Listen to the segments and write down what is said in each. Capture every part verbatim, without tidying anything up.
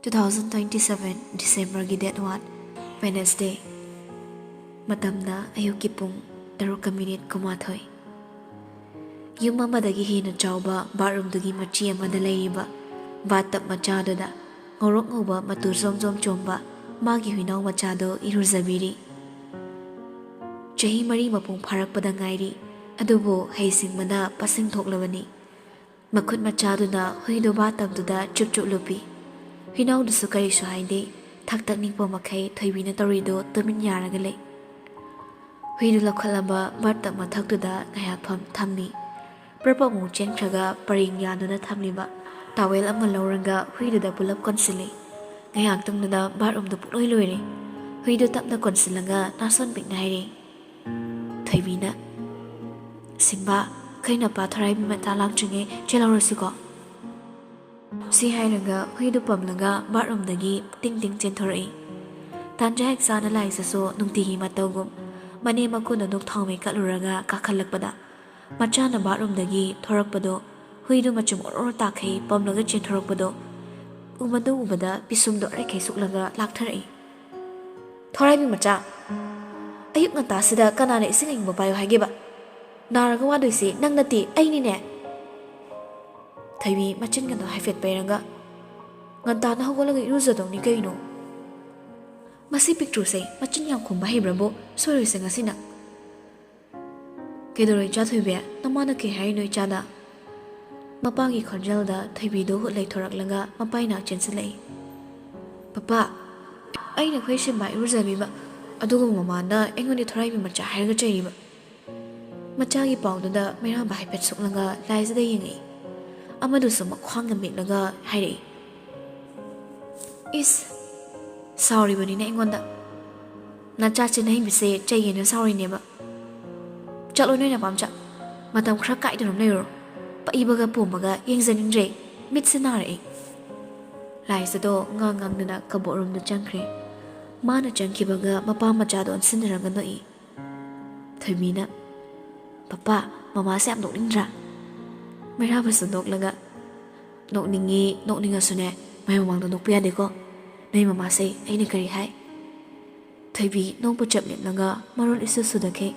Two thousand twenty seven Decemberꯒꯤ date one, Wednesday꯫ ꯃꯇꯝꯅ ꯑꯌꯨꯛꯀꯤ ꯄꯨꯡ ꯇꯔꯨꯛꯀ minute ꯀꯨꯟꯃꯥꯊꯣꯏ꯫ ꯌꯨꯝ ꯑꯃꯗꯒꯤ ꯍꯦꯟꯅ ꯆꯥꯎꯕ bathroomꯗꯨꯒꯤ ꯃꯆꯤ ꯑꯃꯗ ꯂꯩꯔꯤꯕ bathtub ꯃꯆꯥꯗꯨꯗ ꯉꯧꯔꯣꯛ ꯉꯧꯕ ꯃꯇꯨ ꯖꯣꯝ ꯖꯣꯝ ꯆꯣꯝꯕ ꯃꯥꯒꯤ ꯍꯨꯏꯅꯥꯎ ꯃꯆꯥꯗꯣ ꯏꯔꯨꯖꯕꯤꯔꯤ꯫ ꯆꯍꯤ ꯃꯔꯤ ꯃꯄꯨꯡ ꯐꯥꯔꯛꯄꯗ ꯉꯥꯏꯔꯤ, ꯑꯗꯨꯕꯨ ꯍꯩꯁꯤꯡꯕꯅ ꯄꯁꯤꯡ ꯊꯣꯛꯂꯕꯅꯤ꯫ ꯃꯈꯨꯠ ꯃꯆꯥꯗꯨꯅ ꯍꯨꯏꯗꯨ bathtubꯗꯨꯗ ꯆꯨꯞ ꯆꯨꯞ ꯂꯨꯞꯄꯤ꯫ ꯍꯨꯏꯅꯥꯎꯗꯨꯁꯨ ꯀꯔꯤꯁꯨ ꯍꯥꯏꯗꯦ, ꯊꯛ ꯊꯛ ꯅꯤꯛꯄ ꯃꯈꯩ ꯊꯣꯏꯕꯤꯅ ꯇꯧꯔꯤꯗꯨ ꯇꯨꯃꯤꯟ ꯌꯥꯔꯒ ꯂꯩ꯫ ꯍꯨꯏꯗꯨ ꯂꯧꯈꯠꯂꯕ bathtub ꯃꯊꯛꯇꯨꯗ ꯉꯥꯏꯍꯥꯛ ꯐꯝ ꯊꯝꯃꯤ꯫ ꯄ꯭ꯔꯞ ꯑꯃꯨꯛ ꯆꯦꯟꯈ꯭ꯔꯒ ꯄꯔꯦꯡ ꯌꯥꯗꯨꯅ ꯊꯝꯂꯤꯕ towel ꯑꯃ ꯂꯧꯔꯒ ꯍꯨꯏꯗꯨꯗ ꯄꯨꯂꯞ ꯀꯣꯟꯁꯤꯜꯂꯤ꯫ ꯉꯥꯏꯍꯥꯛꯇꯪꯗꯨꯗ bathroomꯗꯨ ꯄꯨꯡꯂꯣꯏ ꯂꯣꯏꯔꯦ꯫ ꯍꯨꯏꯗꯨ ꯇꯞꯅ ꯀꯣꯟꯁꯤꯜꯂꯒ ꯅꯥꯁꯣꯟ ꯄꯤꯛꯅ ꯍꯥꯏꯔꯦ꯫ ꯊꯣꯏꯕꯤꯅ, "ꯁꯤꯡꯕ, ꯑꯩꯈꯣꯏ ꯅꯨꯄꯥ ꯊꯣꯔꯥꯏꯕꯤ ꯃꯆꯥ ꯂꯥꯛꯇ꯭ꯔꯤꯉꯩ ꯆꯦꯜꯍꯧꯔꯁꯤꯀꯣ?" ꯁꯤ ꯍꯥꯏꯔꯒ ꯍꯨꯏꯗꯨ ꯄꯝꯂꯒ bathroomꯗꯒꯤ ꯇꯤꯡ ꯇꯤꯡ ꯆꯦꯟꯊꯣꯔꯛꯏ꯫ ꯇꯥꯟꯖꯥ ꯍꯦꯛ ꯆꯥꯅ ꯂꯥꯏꯖꯁꯨ ꯅꯨꯡꯇꯤꯒꯤ ꯃꯇꯧꯒꯨꯝ ꯃꯅꯦꯝ ꯃꯀꯨꯅ ꯅꯣꯛ ꯊꯥꯎꯃꯩ ꯀꯠꯂꯨꯔꯒ ꯀꯥꯈꯠꯂꯛꯄꯗ ꯃꯆꯥꯅ bathroomꯗꯒꯤ ꯊꯣꯔꯛꯄꯗꯣ, ꯍꯨꯏꯗꯨ ꯃꯆꯨꯝ ꯑꯣꯔꯣ ꯑꯣꯔꯣ ꯇꯥꯈꯩ ꯄꯝꯂꯒ ꯆꯦꯟꯊꯣꯔꯛꯄꯗꯣ ꯎꯕꯗ ꯎꯕꯗ ꯄꯤꯁꯨꯝꯗꯣ ꯑꯔꯩꯈꯩ ꯁꯨꯛꯂꯒ ꯂꯥꯛꯊꯔꯛꯏ꯫ "ꯊꯣꯔꯥꯏꯕꯤ ꯃꯆꯥ, ꯑꯌꯨꯛ ꯉꯟꯇꯥꯁꯤꯗ ꯀꯅꯥꯅ ꯏꯁꯤꯡ ꯑꯏꯪꯕ ꯄꯥꯏꯌꯨ ꯍꯥꯏꯒꯦꯕ? ꯅꯥꯔꯒ ꯋꯥꯗꯣꯏꯁꯤ ꯅꯪ ꯅꯠꯇꯦ, ꯑꯩꯅꯤꯅꯦ!" ꯊꯣꯏꯕꯤ ꯃꯆꯤꯟꯒꯗꯣ ꯍꯥꯏꯐꯦꯠ ꯄꯩꯔꯒ, "ꯉꯟꯇꯥꯅ ꯍꯧꯒꯠꯂꯒ ꯏꯔꯨꯖꯗꯧꯅꯤ ꯀꯩꯅꯣ?" "ꯃꯁꯤ ꯄꯤꯛꯇ꯭ꯔꯨꯁꯦ ꯃꯆꯤꯟ ꯌꯥꯝ ꯈꯨꯝꯕ ꯍꯩꯕ꯭ꯔꯕꯨ? ꯁꯣꯏꯔꯣꯏꯁꯦ ꯉꯁꯤꯅ!" "ꯀꯩꯗꯧꯔꯦ ꯏꯆꯥ ꯊꯣꯏꯕꯤ? ꯅꯃꯥꯅ ꯀꯩ ꯍꯥꯏꯔꯤꯅꯣ ꯏꯆꯥꯗ?" ꯃꯄꯥꯒꯤ ꯈꯣꯟꯖꯦꯜꯗ ꯊꯣꯏꯕꯤꯗꯨ ꯍꯨꯠ ꯂꯩꯊꯣꯔꯛꯂꯒ ꯃꯄꯥꯏ ꯅꯥꯛ ꯆꯦꯟꯁꯤꯜꯂꯛꯏ꯫ "ꯄꯄꯥ, ꯑꯩꯅ ꯑꯩꯈꯣꯏ ꯁꯤꯝꯕꯥ ꯏꯔꯨꯖꯕꯤꯕ, ꯑꯗꯨꯒ ꯃꯃꯥꯅ ꯑꯩꯉꯣꯟꯗ ꯊꯣꯔꯥꯏꯕꯤ ꯃꯆꯥ ꯍꯥꯏꯔꯒ ꯆꯩꯔꯤꯕ!" ꯃꯆꯥꯒꯤ ꯄꯥꯎꯗꯨꯗ ꯃꯩꯔꯥꯕ ꯍꯥꯏꯐꯦꯠ ꯁꯨꯛꯂꯒ ꯂꯥꯏꯖꯗ ꯌꯦꯡꯉꯛꯏ꯫ ꯑꯃꯗꯨꯁꯨ ꯃꯈ꯭ꯋꯥꯡꯒ ꯃꯦꯠꯂꯒ ꯍꯥꯏꯔꯛꯏ, "ꯏꯁ, ꯁꯥꯎꯔꯤꯕꯅꯤꯅꯦ ꯑꯩꯉꯣꯟꯗ꯫ ꯅꯆꯥ ꯆꯤꯟꯍꯩꯕꯤꯁꯦ ꯆꯩꯒꯦꯅ ꯁꯥꯎꯔꯤꯅꯦꯕ꯫ ꯆꯠꯂꯣ ꯅꯣꯏ ꯅꯄꯥꯝꯆꯥ, ꯃꯇꯝ ꯈꯔ ꯀꯥꯏꯗꯅ ꯂꯩꯔꯨꯔꯣ꯫ ꯄꯛꯏꯕꯒ ꯄꯣꯝꯕꯒ ꯌꯦꯡꯖꯅꯤꯡꯗ꯭ꯔꯦ, ꯃꯤꯠꯁꯦ ꯅꯥꯔꯛꯑꯦ꯫" ꯂꯥꯏꯖꯗꯣ ꯉꯥꯡ ꯉꯥꯡꯗꯅ cupboard roomꯗ ꯆꯪꯈ꯭ꯔꯦ꯫ ꯃꯥꯅ ꯆꯪꯈꯤꯕꯒ ꯃꯄꯥ ꯃꯆꯥꯗꯣ ꯑꯣꯟꯁꯤꯟꯅꯔꯒ ꯅꯣꯛꯏ꯫ ꯊꯣꯏꯕꯤꯅ, "ꯄꯄꯥ, ꯃꯃꯥꯁꯦ ꯌꯥꯝ ꯅꯣꯛꯅꯤꯡꯗ꯭ꯔꯥ?" ꯃꯩꯔꯥꯕꯁꯨ ꯅꯣꯛꯂꯒ, "ꯅꯣꯛꯅꯤꯡꯉꯤ, ꯅꯣꯛꯅꯤꯡꯉꯁꯨꯅꯦ, ꯃꯥꯏ ꯃꯃꯥꯡꯗ ꯅꯣꯛꯄ ꯌꯥꯗꯦꯀꯣ꯫ ꯅꯣꯏ ꯃꯃꯥꯁꯦ ꯑꯩꯅ ꯀꯔꯤ ꯍꯥꯏ? ꯊꯣꯏꯕꯤ ꯅꯣꯡꯄ ꯆꯞ ꯂꯦꯞꯂꯒ ꯃꯔꯣꯜ ꯏꯁꯨ ꯁꯨꯗꯈꯩ꯫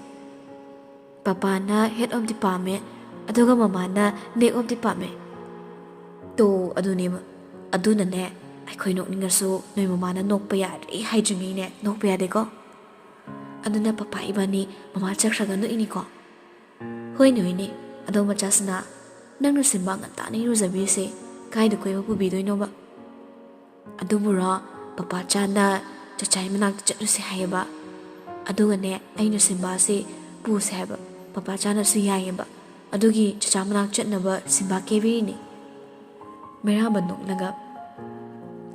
ꯄꯄꯥꯅ head of department, ꯑꯗꯨꯒ ꯃꯃꯥꯅ neck of department꯫ ꯇꯣ, ꯑꯗꯨꯅꯦꯕ꯫ ꯑꯗꯨꯅꯅꯦ, ꯑꯩꯈꯣꯏ ꯅꯣꯛꯅꯤꯡꯉꯁꯨ ꯅꯣꯏ ꯃꯃꯥꯅ ꯅꯣꯛꯄ ꯌꯥꯔꯦ ꯍꯥꯏꯗ꯭ꯔꯤꯉꯩꯅꯦ ꯅꯣꯛꯄ ꯌꯥꯗꯦꯀꯣ꯫ ꯑꯗꯨꯅ ꯄꯄꯥ ꯏꯕꯥꯅꯤ ꯃꯃꯥ ꯆꯠꯈ꯭ꯔꯒ ꯅꯣꯛꯏꯅꯤꯀꯣ꯫ ꯍꯣꯏꯅꯦ, ꯍꯣꯏꯅꯦ꯫ ꯑꯗꯣ ꯃꯆꯥꯁꯤꯅ, ꯅꯪꯅ ꯁꯤꯝꯕꯥ ꯉꯟꯇꯥꯅ ꯏꯔꯨꯖꯕꯤꯔꯤꯁꯦ ꯀꯥꯏꯗ ꯀꯣꯏꯕ ꯄꯨꯕꯤꯗꯣꯏꯅꯣꯕ? ꯑꯗꯨꯕꯨꯔꯣ, ꯄꯄꯥ ꯆꯥꯅ ꯆꯆꯥꯏ ꯃꯅꯥꯛꯇ ꯆꯠꯂꯨꯁꯦ ꯍꯥꯏꯌꯦꯕ꯫ ꯑꯗꯨꯒꯅꯦ, ꯑꯩꯅ ꯁꯤꯝꯕꯥꯁꯦ ꯄꯨꯁꯦ ꯍꯥꯏꯕ, ꯄꯄꯥ ꯆꯥꯅꯁꯨ ꯌꯥꯏꯌꯦꯕ꯫ ꯑꯗꯨꯒꯤ ꯆꯆꯥ ꯃꯅꯥꯛ ꯆꯠꯅꯕ ꯁꯤꯝꯕꯥ ꯀꯦꯕꯤꯔꯤꯅꯤ꯫ ꯃꯩꯔꯥꯕ ꯅꯣꯛꯂꯒ,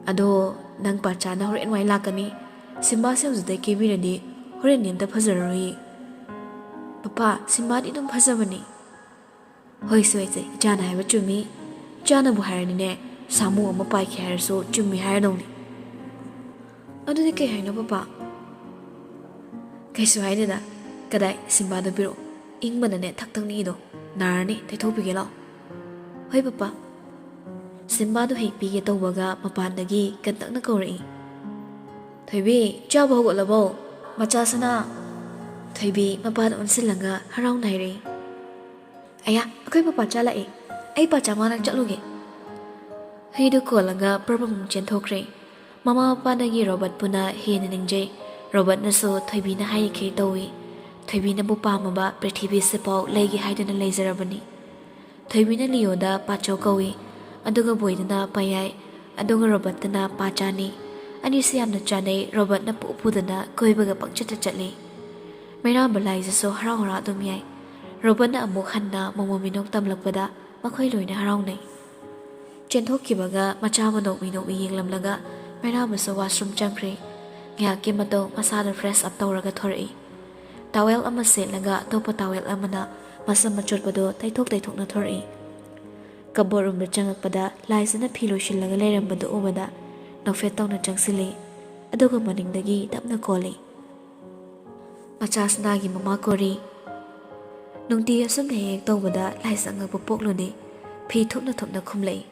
ꯑꯗꯣ ꯅꯪ ꯄꯥꯆꯥꯅ ꯍꯣꯔꯦꯟ ꯋꯥꯏ ꯂꯥꯛꯀꯅꯤ꯫ ꯁꯤꯝꯕꯥꯁꯦ ꯍꯧꯖꯤꯛꯇꯩ ꯀꯦꯕꯤꯔꯗꯤ ꯍꯣꯔꯦꯟꯗꯤ ꯑꯝꯇ ꯐꯖꯔꯔꯣꯏꯌꯦ꯫ ꯄꯄꯥ, ꯁꯤꯝꯕꯥꯗꯤ ꯑꯗꯨꯝ ꯐꯖꯕꯅꯤ꯫ ꯍꯣꯏ, ꯁꯣꯏꯁꯦ, ꯏꯆꯥꯅ ꯍꯥꯏꯕ ꯆꯨꯝꯃꯤ꯫ ꯏꯆꯥꯅꯕꯨ ꯍꯥꯏꯔꯗꯤꯅꯦ, ꯁꯥꯃꯨ ꯑꯃ ꯄꯥꯏꯈꯤ ꯍꯥꯏꯔꯁꯨ ꯆꯨꯝꯃꯤ ꯍꯥꯏꯔꯗꯧꯅꯤ꯫ ꯑꯗꯨꯗꯤ ꯀꯩ ꯍꯥꯏꯅꯣ, ꯄꯄꯥ? ꯀꯩꯁꯨ ꯍꯥꯏꯗꯦꯗ꯫ ꯀꯗꯥꯏ, ꯁꯤꯝꯕꯥꯗꯣ ꯄꯤꯔꯛꯑꯣ꯫ ꯏꯪꯕꯅꯅꯦ ꯊꯛ ꯊꯛ ꯅꯤꯛꯏꯗꯣ꯫ ꯅꯥꯔꯅꯤ, ꯇꯩꯊꯣꯛꯄꯤꯒꯦ ꯂꯥꯛꯑꯣ꯫ ꯍꯣꯏ, ꯄꯄꯥ꯫ ꯁꯤꯝꯕꯥꯗꯣ ꯍꯦꯛ ꯄꯤꯒꯦ ꯇꯧꯕꯒ ꯃꯄꯥꯟꯗꯒꯤ ꯀꯟꯇꯛꯅ ꯀꯧꯔꯛꯏ꯫ ꯊꯣꯏꯕꯤ, ꯆꯥꯕ ꯍꯧꯒꯠꯂꯕꯣ? ꯃꯆꯥꯁꯤꯅ꯫ ꯊꯣꯏꯕꯤ ꯃꯄꯥꯟ ꯑꯣꯟꯁꯤꯜꯂꯒ ꯍꯔꯥꯎꯅ ꯍꯥꯏꯔꯛꯏ꯫ ꯑꯌꯥ, ꯑꯩꯈꯣꯏ ꯄꯄꯥ ꯆꯥ ꯂꯥꯛꯑꯦ꯫ ꯑꯩ ꯄꯥꯆꯥ ꯃꯅꯥꯛ ꯆꯠꯂꯨꯒꯦ꯫ ꯍꯨꯏꯗꯨ ꯀꯣꯜꯂꯒ ꯄ꯭ꯔꯕꯝ ꯆꯦꯟꯊꯣꯛꯈ꯭ꯔꯦ꯫ ꯃꯃꯥ ꯃꯄꯥꯗꯒꯤ ꯔꯣꯕꯔꯠꯄꯨꯅ ꯍꯦꯟꯅ ꯅꯤꯡꯖꯩ꯫ ꯔꯣꯕꯔꯠꯅꯁꯨ ꯊꯣꯏꯕꯤꯅ ꯍꯥꯏꯔꯤꯈꯩ ꯇꯧꯏ꯫ ꯊꯣꯏꯕꯤꯅꯕꯨ ꯄꯥꯝꯃꯕ ꯄ꯭ꯔꯤꯊꯤꯕꯤꯁꯤꯐꯥꯎ ꯂꯩꯒꯦ ꯍꯥꯏꯗꯨꯅ ꯂꯩꯖꯔꯕꯅꯤ꯫ ꯊꯣꯏꯕꯤꯅ ꯂꯤꯌꯣꯗ ꯄꯥꯆꯧ ꯀꯧꯏ, ꯑꯗꯨꯒ ꯕꯣꯏꯗꯅ ꯄꯥꯌꯥꯏ, ꯑꯗꯨꯒ ꯔꯣꯕꯔꯠꯇꯅ ꯄꯥꯆꯥꯅꯤ꯫ ꯑꯅꯤꯁꯤ ꯌꯥꯝꯅ ꯆꯥꯅꯩ꯫ ꯔꯣꯕꯔꯠꯅ ꯄꯨ ꯄꯨꯗꯅ ꯀꯣꯏꯕꯒ ꯄꯪꯆꯠꯇ ꯆꯠꯂꯤ꯫ ꯃꯩꯔꯥꯕ ꯂꯥꯏꯖꯁꯨ ꯍꯔꯥꯎ ꯍꯔꯥꯎ ꯑꯗꯨꯝ ꯌꯥꯏ꯫ ꯔꯣꯕꯔꯠꯅ ꯑꯃꯨꯛ ꯍꯟꯅ ꯃꯣꯃꯣ ꯃꯤꯅꯣꯛ ꯇꯝꯂꯛꯄꯗ ꯃꯈꯣꯏ ꯂꯣꯏꯅ ꯍꯔꯥꯎꯅꯩ꯫ ꯆꯦꯟꯊꯣꯛꯈꯤꯕꯒ ꯃꯆꯥꯕꯨ ꯅꯣꯛꯃꯤ ꯅꯣꯛꯃꯤ ꯌꯦꯡꯂꯝꯂꯒ ꯃꯩꯔꯥꯕꯁꯨ washroom ꯆꯪꯈ꯭ꯔꯦ꯫ ꯉꯥꯏꯍꯥꯛꯀꯤ ꯃꯇꯨꯡ ꯃꯁꯥꯗꯨ fresh up ꯇꯧꯔꯒ ꯊꯣꯔꯛꯏ꯫ Towel ꯑꯃ ꯁꯦꯠꯂꯒ ꯑꯇꯣꯞꯄ towel ꯑꯃꯅ ꯃꯁꯝ ꯑꯆꯣꯠꯄꯗꯨ ꯇꯩꯊꯣꯛ ꯇꯩꯊꯣꯛꯅ ꯊꯣꯔꯛꯏ꯫ Cupboard roomꯗ ꯆꯪꯉꯛꯄꯗ ꯂꯥꯏꯖꯅ ꯐꯤ ꯂꯣꯏꯁꯤꯜꯂꯒ ꯂꯩꯔꯝꯕꯗꯨ ꯎꯕꯗ ꯅꯣꯛꯐꯦꯠ ꯇꯧꯅ ꯆꯪꯁꯤꯜꯂꯤ꯫ ꯑꯗꯨꯒ ꯃꯅꯤꯡꯗꯒꯤ ꯇꯞꯅ ꯀꯣꯜꯂꯤ꯫ ꯃꯆꯥ ꯁꯅꯥꯒꯤ ꯃꯃꯥ ꯀꯣꯔꯤ꯫ ꯅꯨꯡꯇꯤ ꯑꯁꯨꯝꯅ ꯍꯦꯛ ꯍꯦꯛ ꯇꯧꯕꯗ ꯂꯥꯏꯖ ꯑꯉꯛꯄ ꯄꯣꯛꯂꯨꯗꯦ꯫ ꯐꯤ ꯊꯨꯞꯅ ꯊꯨꯞꯅ ꯈꯨꯝꯂꯛꯏ꯫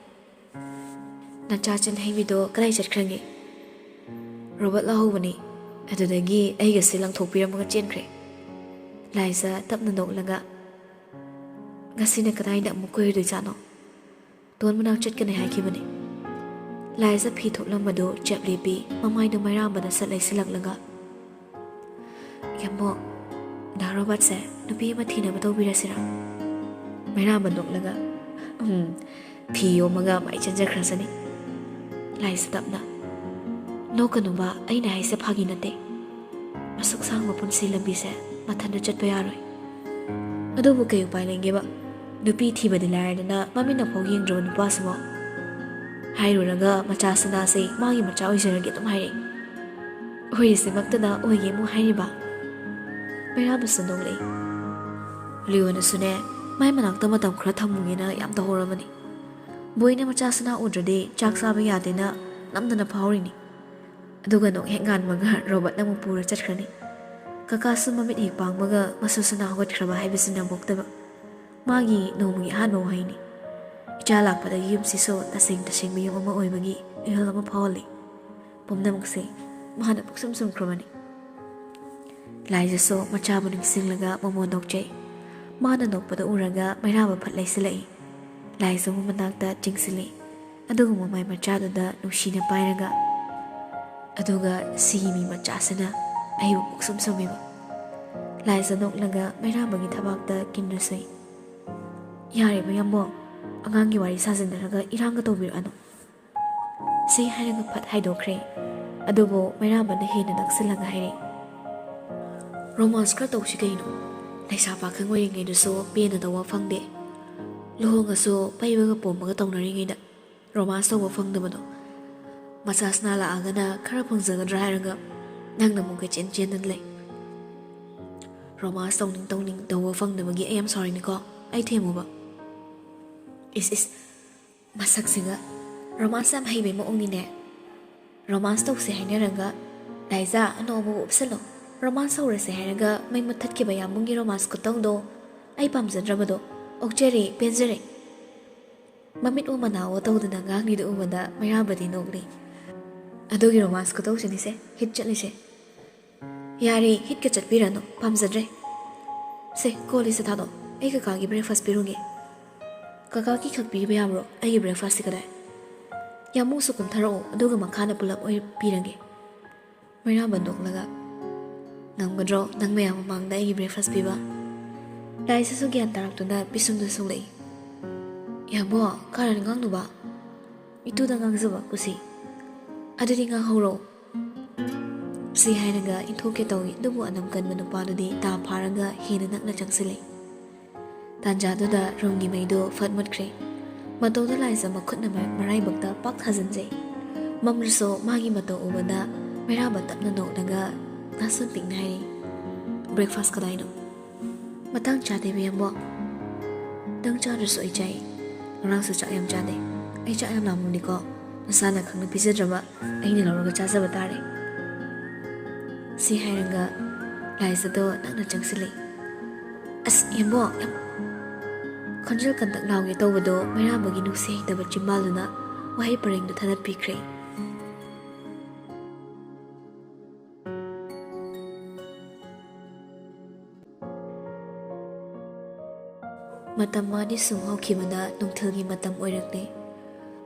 "ꯅꯆꯥ ꯆꯤꯟꯍꯩꯕꯤꯗꯣ ꯀꯗꯥꯏ ꯆꯠꯈ꯭ꯔꯒꯦ?" "ꯔꯣꯕꯣꯠ ꯂꯧꯍꯧꯕꯅꯤ, ꯑꯗꯨꯗꯒꯤ ꯑꯩꯒꯁꯦ ꯂꯪꯊꯣꯛꯄꯤꯔꯝꯃꯒ ꯆꯦꯟꯈ꯭ꯔꯦ꯫" ꯂꯥꯏꯖ ꯇꯞꯅ ꯅꯣꯛꯂꯒ, "ꯉꯁꯤꯅ ꯀꯗꯥꯏꯗ ꯑꯃꯨꯛ ꯀꯣꯏꯔꯨꯗꯣꯏꯖꯥꯠꯅꯣ? ꯇꯣꯟ ꯃꯅꯥꯛ ꯆꯠꯀꯅꯤ ꯍꯥꯏꯈꯤꯕꯅꯤ꯫" ꯂꯥꯏꯖ ꯐꯤ ꯊꯣꯛꯂꯝꯕꯗꯨ ꯆꯦꯞ ꯂꯦꯞꯄꯤ, ꯃꯃꯥꯏꯗꯨ ꯃꯩꯔꯥꯝꯕꯗ ꯁꯠ ꯂꯩꯁꯤꯜꯂꯛꯂꯒ, "ꯌꯥꯝꯕꯣ, ꯗꯥ ꯔꯣꯕꯥꯔꯠꯁꯦ ꯅꯨꯄꯤ ꯑꯃ ꯊꯤꯅꯕ ꯇꯧꯕꯤꯔꯁꯤꯔꯥ?" ꯃꯩꯔꯥꯝꯕ ꯅꯣꯛꯂꯒ, "ꯎꯝ, ꯐꯤ ꯌꯣꯝꯃꯒ ꯃꯥꯏ ꯆꯦꯟꯖꯈ꯭ꯔꯁꯅꯤ꯫" ꯂꯥꯏꯖ ꯇꯞꯅ, "ꯅꯣꯛꯀꯅꯨꯕ, ꯑꯩꯅ ꯍꯥꯏꯁꯦ ꯐꯥꯒꯤ ꯅꯠꯇꯦ꯫ ꯑꯁꯨꯛ ꯁꯥꯡꯕ ꯄꯨꯟꯁꯤ ꯂꯝꯕꯤꯁꯦ ꯃꯊꯟꯇ ꯆꯠꯄ ꯌꯥꯔꯣꯏ꯫ ꯑꯗꯨꯕꯨ ꯀꯩ ꯎꯄꯥꯏ ꯂꯩꯒꯦꯕ? ꯅꯨꯄꯤ ꯊꯤꯕꯗꯤ ꯂꯥꯏꯔꯗꯅ ꯃꯃꯤꯠꯅ ꯐꯥꯎ ꯌꯦꯡꯗ꯭ꯔꯕ ꯅꯨꯄꯥꯁꯤꯕꯣ? ꯍꯥꯏꯔꯨꯔꯒ ꯃꯆꯥ ꯁꯅꯥꯁꯦ ꯃꯥꯒꯤ ꯃꯆꯥ ꯑꯣꯏꯖꯔꯒꯦ ꯑꯗꯨꯝ ꯍꯥꯏꯔꯛꯏ꯫ ꯑꯣꯏꯔꯤꯁꯤꯃꯛꯇꯅ ꯑꯣꯏꯒꯦ ꯑꯃꯨꯛ ꯍꯥꯏꯔꯤꯕ?" ꯃꯩꯔꯥꯕꯁꯨ ꯅꯣꯛꯂꯛꯏ꯫ ꯂꯤꯌꯣꯅꯁꯨꯅꯦ, ꯃꯥꯏ ꯃꯅꯥꯛꯇ ꯃꯇꯝ ꯈꯔ ꯊꯝꯃꯨꯒꯦꯅ ꯌꯥꯝ ꯇꯧꯍꯧꯔꯕꯅꯤ꯫ ꯕꯣꯏꯅ ꯃꯆꯥ ꯁꯅꯥ ꯎꯗ꯭ꯔꯗꯤ ꯆꯥꯛ ꯆꯥꯕ ꯌꯥꯗꯦꯅ ꯅꯝꯗꯅ ꯐꯥꯎꯔꯤꯅꯤ꯫ ꯑꯗꯨꯒ ꯅꯣꯡ ꯍꯦꯛ ꯉꯥꯟꯕꯒ ꯔꯣꯕꯣꯠꯅ ꯑꯃꯨꯛ ꯄꯨꯔ ꯆꯠꯈ꯭ꯔꯅꯤ꯫ ꯀꯀꯥꯁꯨ ꯃꯃꯤꯠ ꯍꯦꯛ ꯄꯥꯡꯕꯒ ꯃꯁꯨ ꯁꯅꯥ ꯍꯧꯒꯠꯈ꯭ꯔꯕ ꯍꯥꯏꯕꯁꯤꯅ ꯄꯣꯛꯇꯕ꯫ ꯃꯥꯒꯤ ꯅꯣꯡꯃꯒꯤ ꯑꯍꯥꯟꯕ ꯋꯥꯍꯩꯅꯤ꯫ ꯏꯆꯥ ꯂꯥꯛꯄꯗꯒꯤ ꯌꯨꯝꯁꯤꯁꯨ ꯇꯁꯦꯡ ꯇꯁꯦꯡꯕ ꯌꯨꯝ ꯑꯃ ꯑꯣꯏꯕꯒꯤ ꯏꯍꯨꯜ ꯑꯃ ꯐꯥꯎꯍꯜꯂꯤ꯫ ꯄꯨꯝꯅꯃꯛꯁꯦ ꯃꯍꯥꯛꯅ ꯄꯨꯛꯁꯨꯝ ꯁꯨꯝꯈ꯭ꯔꯕꯅꯤ꯫ ꯂꯥꯏꯖꯁꯨ ꯃꯆꯥꯕꯨ ꯅꯤꯡꯁꯤꯡꯂꯒ ꯃꯃꯣꯟ ꯅꯣꯛꯆꯩ꯫ ꯃꯥꯅ ꯅꯣꯛꯄꯗ ꯎꯔꯒ ꯃꯩꯔꯥꯕ ꯐꯠ ꯂꯩꯁꯤꯜꯂꯛꯏ꯫ ꯂꯥꯏꯖꯕꯨ ꯃꯅꯥꯛꯇ ꯆꯤꯡꯁꯤꯜꯂꯤ꯫ ꯑꯗꯨꯒ ꯃꯃꯥꯏ ꯃꯆꯥꯗꯨꯗ ꯅꯨꯡꯁꯤꯅ ꯄꯥꯏꯔꯒ, "ꯑꯗꯨꯒ ꯁꯤꯒꯤ ꯃꯤ ꯃꯆꯥꯁꯤꯅ ꯑꯩꯕꯨ ꯄꯨꯛꯁꯨꯝ ꯁꯨꯝꯃꯤꯕ꯫" ꯂꯥꯏꯖ ꯅꯣꯛꯂꯒ ꯃꯩꯔꯥꯕꯒꯤ ꯊꯕꯥꯛꯇ ꯀꯤꯟꯅ ꯁꯨꯏ꯫ "ꯌꯥꯔꯦ ꯃꯌꯥꯝꯕꯣ, ꯑꯉꯥꯡꯒꯤ ꯋꯥꯔꯤ ꯁꯥꯖꯤꯟꯅꯔꯒ ꯏꯔꯥꯡꯒ ꯇꯧꯕꯤꯔꯛꯑꯅꯨ꯫" ꯁꯤ ꯍꯥꯏꯔꯒ ꯐꯠ ꯍꯥꯏꯗꯣꯛꯈ꯭ꯔꯦ꯫ ꯑꯗꯨꯕꯨ ꯃꯩꯔꯥꯕꯅ ꯍꯦꯟꯅ ꯅꯛꯁꯤꯜꯂꯒ ꯍꯥꯏꯔꯛꯏ, "ꯔꯣꯃꯥꯟꯁ ꯈꯔ ꯇꯧꯁꯤ ꯀꯩꯅꯣ? ꯂꯩꯁꯥ ꯄꯥꯈꯪ ꯑꯣꯏꯔꯤꯉꯩꯗꯁꯨ ꯄꯦꯟꯅ ꯇꯧꯕ ꯐꯪꯗꯦ꯫ ꯂꯨꯍꯣꯡꯉꯁꯨ ꯄꯩꯕꯒ ꯄꯣꯝꯕꯒ ꯇꯧꯅꯔꯤꯉꯩꯗ ꯔꯣꯃꯥꯟꯁ ꯇꯧꯕ ꯐꯪꯗꯕꯗꯣ꯫ ꯃꯆꯥ ꯁꯅꯥ ꯂꯥꯛꯑꯒꯅ ꯈꯔ ꯐꯪꯖꯒꯗ꯭ꯔꯥ ꯍꯥꯏꯔꯒ ꯅꯪꯅ ꯑꯃꯨꯛ ꯀꯣꯏꯆꯦꯟ ꯆꯦꯟꯗꯅ ꯂꯩ꯫ ꯔꯣꯃꯥꯟꯁ ꯇꯧꯅꯤꯡ ꯇꯧꯅꯤꯡ ꯇꯧꯕ ꯐꯪꯗꯕꯒꯤ ꯑꯩ ꯌꯥꯝ ꯁꯥꯎꯔꯤꯅꯤꯀꯣ, ꯑꯩ ꯊꯦꯝꯃꯨꯕ꯫" ꯏꯁ ꯏꯁ, ꯃꯁꯛꯁꯤꯒ ꯔꯣꯃꯥꯟꯁ ꯌꯥꯝ ꯍꯩꯕꯩ ꯃꯑꯣꯡꯅꯤꯅꯦ꯫ ꯔꯣꯃꯥꯟꯁ ꯇꯧꯁꯦ ꯍꯥꯏꯅꯔꯒ, "ꯂꯥꯏꯖꯥ, ꯑꯅꯧ ꯑꯃꯕꯨ ꯎꯞꯁꯜꯂꯣ, ꯔꯣꯃꯥꯟꯁ ꯍꯧꯔꯁꯦ" ꯍꯥꯏꯔꯒ ꯃꯩ ꯃꯨꯠꯊꯠꯈꯤꯕ ꯌꯥꯝꯕꯨꯡꯒꯤ ꯔꯣꯃꯥꯟꯁ ꯈꯨꯇꯧꯗꯣ ꯑꯩ ꯄꯥꯝꯖꯗ꯭ꯔꯕꯗꯣ꯫ ꯑꯣꯛꯆꯔꯦ, ꯄꯦꯟꯖꯔꯦ꯫ ꯃꯃꯤꯠ ꯑꯣ ꯃꯅꯥ ꯑꯣ ꯇꯧꯗꯅ ꯉꯥꯡꯂꯤꯗꯨ ꯎꯕꯗ ꯃꯩꯔꯥꯕꯗꯤ ꯅꯣꯛꯂꯤ꯫ "ꯑꯗꯨꯒꯤ ꯔꯣꯃꯥꯟꯁ ꯈꯨꯇꯧꯁꯤꯅꯤꯁꯦ ꯍꯤꯠ ꯆꯠꯂꯤꯁꯦ꯫ ꯌꯥꯔꯦ, ꯍꯤꯠꯀ ꯆꯠꯄꯤꯔꯅꯨ, ꯄꯥꯝꯖꯗ꯭ꯔꯦ꯫ ꯁꯦ, ꯀꯣꯜ ꯂꯤꯁꯇ ꯊꯥꯗꯣꯛ, ꯑꯩ ꯀꯀꯥꯒꯤ ꯕ꯭ꯔꯦꯛꯐꯥꯁ ꯄꯤꯔꯨꯒꯦ꯫" "ꯀꯀꯥꯒꯤ ꯈꯛ ꯄꯤꯕ ꯌꯥꯕ꯭ꯔꯣ? ꯑꯩꯒꯤ ꯕ꯭ꯔꯦꯛꯐꯥꯁꯇꯤ ꯀꯗꯥꯏ?" "ꯌꯥꯝꯕꯨꯁꯨ ꯀꯨꯝꯊꯔꯛꯑꯣ, ꯑꯗꯨꯒ ꯃꯈꯥꯗ ꯄꯨꯂꯞ ꯑꯣꯏ ꯄꯤꯔꯒꯦ꯫" ꯃꯩꯔꯥꯕ ꯅꯣꯛꯂꯒ, "ꯉꯝꯒꯗ꯭ꯔꯣ ꯅꯪ ꯃꯌꯥꯝ ꯃꯃꯥꯡꯗ ꯑꯩꯒꯤ ꯕ꯭ꯔꯦꯛꯐꯥꯁ ꯄꯤꯕ?" ꯂꯥꯏꯁꯤꯁꯨ ꯒ꯭ꯌꯥꯟ ꯇꯥꯔꯛꯇꯨꯅ ꯄꯤꯁꯨꯝꯗꯨ ꯁꯣꯛꯂꯛꯏ꯫ "ꯌꯥꯕꯣ, ꯀꯔꯟ ꯉꯥꯡꯅꯨꯕ꯫ ꯏꯇꯨꯗ ꯉꯥꯡꯖꯕ ꯀꯨꯁꯤ꯫ ꯑꯗꯨꯗꯤ ꯉꯥꯡꯍꯧꯔꯣ꯫" ꯁꯤ ꯍꯥꯏꯔꯒ ꯏꯟꯊꯣꯛꯀꯦ ꯇꯧꯏ, ꯑꯗꯨꯕꯨ ꯑꯅꯝ ꯀꯟꯕ ꯅꯨꯄꯥꯗꯨꯗꯤ ꯇꯥ ꯐꯥꯔꯒ ꯍꯦꯟꯅ ꯅꯛꯅ ꯆꯪꯁꯤꯜꯂꯤ꯫ ꯇꯥꯟꯖꯥꯗꯨꯗ ꯔꯨꯝꯒꯤ ꯃꯩꯗꯨ ꯐꯠ ꯃꯨꯠꯈ꯭ꯔꯦ꯫ ꯃꯇꯧꯗ ꯂꯥꯏꯖ ꯃꯈꯨꯠꯅ ꯃ-, ꯃꯔꯥꯏꯕꯛꯇ ꯄꯥꯛ ꯊꯥꯖꯤꯟꯖꯩ꯫ ꯃꯝꯂꯁꯨ ꯃꯥꯒꯤ ꯃꯇꯧ ꯎꯕꯗ ꯃꯩꯔꯥꯕ ꯇꯞꯅ ꯅꯣꯛꯂꯒ ꯅꯥꯁꯣꯟ ꯄꯤꯛꯅ ꯍꯥꯏꯔꯤ, "ꯕ꯭ꯔꯦꯛꯐꯥꯁ ꯀꯗꯥꯏꯅꯣ?" "ꯃꯇꯥꯡ ꯆꯥꯗꯦ, ꯃꯌꯥꯝꯕꯣ꯫ ꯅꯪ ꯆꯥꯗ꯭ꯔꯁꯨ ꯑꯩ ꯆꯥꯏ꯫ ꯉꯔꯥꯡꯁꯨ ꯆꯥꯛ ꯌꯥꯝ ꯆꯥꯗꯦ꯫ ꯑꯩ ꯆꯥꯛ ꯌꯥꯝ ꯂꯥꯝꯃꯝꯅꯤꯀꯣ꯫ ꯅꯁꯥꯅ ꯈꯪꯅ ꯄꯤꯖꯗ꯭ꯔꯕ ꯑꯩꯅ ꯂꯧꯔꯒ ꯆꯥꯖꯕ ꯇꯥꯔꯦ꯫" ꯁꯤ ꯍꯥꯏꯔꯒ ꯂꯥꯏꯖꯗꯣ ꯅꯛꯅ ꯆꯪꯁꯤꯜꯂꯤ꯫ "ꯑꯁ, ꯌꯥꯝꯕꯣ, ꯌꯥꯝ-" ꯈꯣꯟꯖꯦꯜ ꯀꯟꯇꯛ ꯂꯥꯎꯒꯦ ꯇꯧꯕꯗꯣ ꯃꯩꯔꯥꯕꯒꯤ ꯅꯨꯡꯁꯤ ꯍꯩꯇꯕ ꯆꯤꯝꯕꯥꯜꯗꯨꯅ ꯋꯥꯍꯩ ꯄꯔꯦꯡꯗꯨ ꯊꯗꯠꯄꯤꯈ꯭ꯔꯦ꯫ ꯃꯇꯝ ꯑꯅꯤ ꯁꯨꯝ ꯍꯧꯈꯤꯕꯅ ꯅꯨꯡꯊꯤꯜꯒꯤ ꯃꯇꯝ ꯑꯣꯏꯔꯛꯂꯦ꯫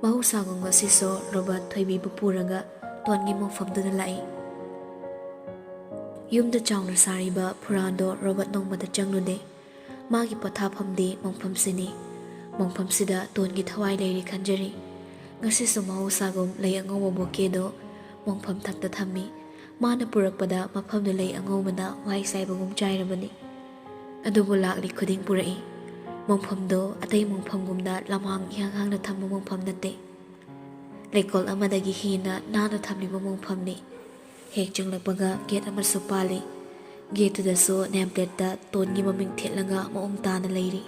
ꯃꯍꯧꯁꯥꯒꯨꯝ ꯉꯁꯤꯁꯨ ꯔꯣꯕꯥꯔꯠ ꯊꯣꯏꯕꯤꯕꯨ ꯄꯨꯔꯒ ꯇꯣꯟꯒꯤ ꯃꯣꯡꯐꯝꯗꯨꯗ ꯂꯥꯛꯏ꯫ ꯌꯨꯝꯗ ꯆꯥꯎꯅ ꯁꯥꯔꯤꯕ ꯐꯨꯔꯥꯟꯗꯣ ꯔꯣꯕꯥꯔꯠ ꯅꯣꯡꯃꯇ ꯆꯪꯂꯨꯗꯦ꯫ ꯃꯥꯒꯤ ꯄꯣꯊꯥꯐꯝꯗꯤ ꯃꯣꯡꯐꯝꯁꯤꯅꯤ꯫ ꯃꯣꯡꯐꯝꯁꯤꯗ ꯇꯣꯟꯒꯤ ꯊꯋꯥꯏ ꯂꯩꯔꯤ ꯈꯟꯖꯔꯤ꯫ ꯉꯁꯤꯁꯨ ꯃꯍꯧꯁꯥꯒꯨꯝ ꯂꯩ ꯑꯉꯧꯕ ꯕꯣꯀꯦꯗꯣ ꯃꯣꯡꯐꯝ ꯊꯛꯇ ꯊꯝꯃꯤ꯫ ꯃꯥꯅ ꯄꯨꯔꯛꯄꯗ ꯃꯐꯝꯗꯨ ꯂꯩ ꯑꯉꯧꯕꯅ ꯋꯥꯏ ꯆꯥꯏꯕꯒꯨꯝ ꯆꯥꯏꯔꯕꯅꯤ꯫ ꯑꯗꯨꯕꯨ ꯂꯥꯛꯂꯤ ꯈꯨꯗꯤꯡ ꯄꯨꯔꯛꯏ꯫ ꯃꯣꯡꯐꯝꯗꯣ ꯑꯇꯩ ꯃꯣꯡꯐꯝꯒꯨꯝꯅ ꯂꯝꯍꯥꯡ ꯏꯍꯥꯡ ꯍꯥꯡꯅ ꯊꯝꯕ ꯃꯣꯡꯐꯝ ꯅꯠꯇꯦ꯫ ꯂꯩꯀꯣꯜ ꯑꯃꯗꯒꯤ ꯍꯦꯟꯅ ꯅꯥꯟꯅ ꯊꯝꯂꯤꯕ ꯃꯣꯡꯐꯝꯅꯤ꯫ ꯍꯦꯛ ꯆꯪꯂꯛꯄꯒ ꯒꯦꯠ ꯑꯃꯁꯨ ꯄꯥꯜꯂꯤ꯫ ꯒꯦꯠꯇꯨꯗꯁꯨ ꯅꯦꯝ ꯄ꯭ꯂꯦꯠꯇ ꯇꯣꯟꯒꯤ ꯃꯃꯤꯡ ꯊꯦꯠꯂꯒ ꯃꯑꯣꯡ ꯇꯥꯅ ꯂꯩꯔꯤ꯫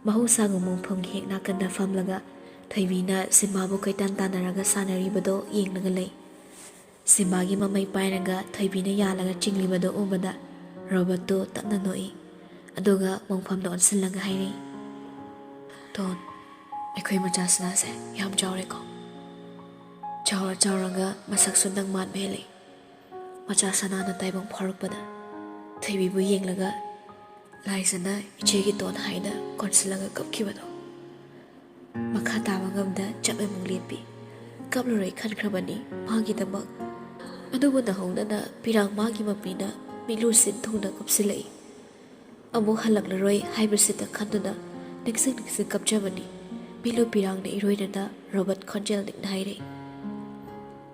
ꯃꯍꯧꯁꯥꯒꯨꯝ ꯃꯣꯡꯐꯝꯒꯤ ꯍꯦꯛ ꯅꯥꯀꯟꯗ ꯐꯝꯂꯒ ꯊꯣꯏꯕꯤꯅ ꯁꯤꯃꯥꯕꯨ ꯀꯣꯏꯇꯥꯟ ꯇꯥꯟꯅꯔꯒ ꯁꯥꯟꯅꯔꯤꯕꯗꯣ ꯌꯦꯡꯂꯒ ꯂꯩ꯫ ꯁꯤꯃꯥꯒꯤ ꯃꯃꯩ ꯄꯥꯏꯔꯒ ꯊꯣꯏꯕꯤꯅ ꯌꯥꯜꯂꯒ ꯆꯤꯡꯂꯤꯕꯗꯣ ꯎꯕꯗ ꯔꯣꯕꯔꯠꯇꯨ ꯇꯞꯅ ꯅꯣꯛꯏ꯫ ꯑꯗꯨꯒ ꯃꯣꯡꯐꯝꯗ ꯑꯣꯟꯁꯤꯜꯂꯒ ꯍꯥꯏꯔꯛꯏ, "ꯇꯣꯟ, ꯑꯩꯈꯣꯏ ꯃꯆꯥ ꯁꯅꯥꯁꯦ ꯌꯥꯝ ꯆꯥꯎꯔꯦꯀꯣ꯫ ꯆꯥꯎꯔ ꯆꯥꯎꯔꯒ ꯃꯁꯛꯁꯨ ꯅꯪ ꯃꯥꯟꯕ ꯍꯦꯜꯂꯦ꯫ ꯃꯆꯥ ꯁꯅꯥꯅ ꯇꯥꯏꯕꯪ ꯐꯥꯎꯔꯛꯄꯗ ꯊꯣꯏꯕꯤꯕꯨ ꯌꯦꯡꯂꯒ ꯂꯥꯏꯖꯅ ꯏꯆꯦꯒꯤ ꯇꯣꯟ ꯍꯥꯏꯅ ꯀꯣꯟꯁꯤꯜꯂꯒ ꯀꯞꯈꯤꯕꯗꯣ꯫ ꯃꯈꯥ ꯇꯥꯕ ꯉꯝꯗ ꯆꯞ ꯑꯃꯨꯛ ꯂꯦꯞꯄꯤ꯫ ꯀꯞꯂꯔꯣꯏ ꯈꯟꯈ꯭ꯔꯕꯅꯤ ꯃꯥꯒꯤꯗꯃꯛ꯫ ꯑꯗꯨꯕꯨ ꯅꯧꯍꯧꯅꯅ ꯄꯤꯔꯥꯡ ꯃꯥꯒꯤ ꯃꯄꯤꯅ ꯃꯤꯠꯂꯨ ꯁꯤꯟ ꯊꯨꯡꯅ ꯀꯨꯞꯁꯤꯜꯂꯛꯏ꯫ ꯑꯃꯨꯛ ꯍꯜꯂꯛꯂꯔꯣꯏ ꯍꯥꯏꯕꯁꯤꯗ ꯈꯟꯗꯨꯅ ꯅꯤꯡꯁꯤꯡ ꯅꯤꯡꯁꯤꯡ ꯀꯞꯆꯕꯅꯤ꯫ ꯃꯤꯠꯂꯨ ꯄꯤꯔꯥꯡꯅ ꯏꯔꯣꯏꯅꯅ ꯔꯣꯕꯔꯠ ꯈꯣꯟꯖꯦꯜ ꯅꯤꯛꯅ ꯍꯥꯏꯔꯛꯏ꯫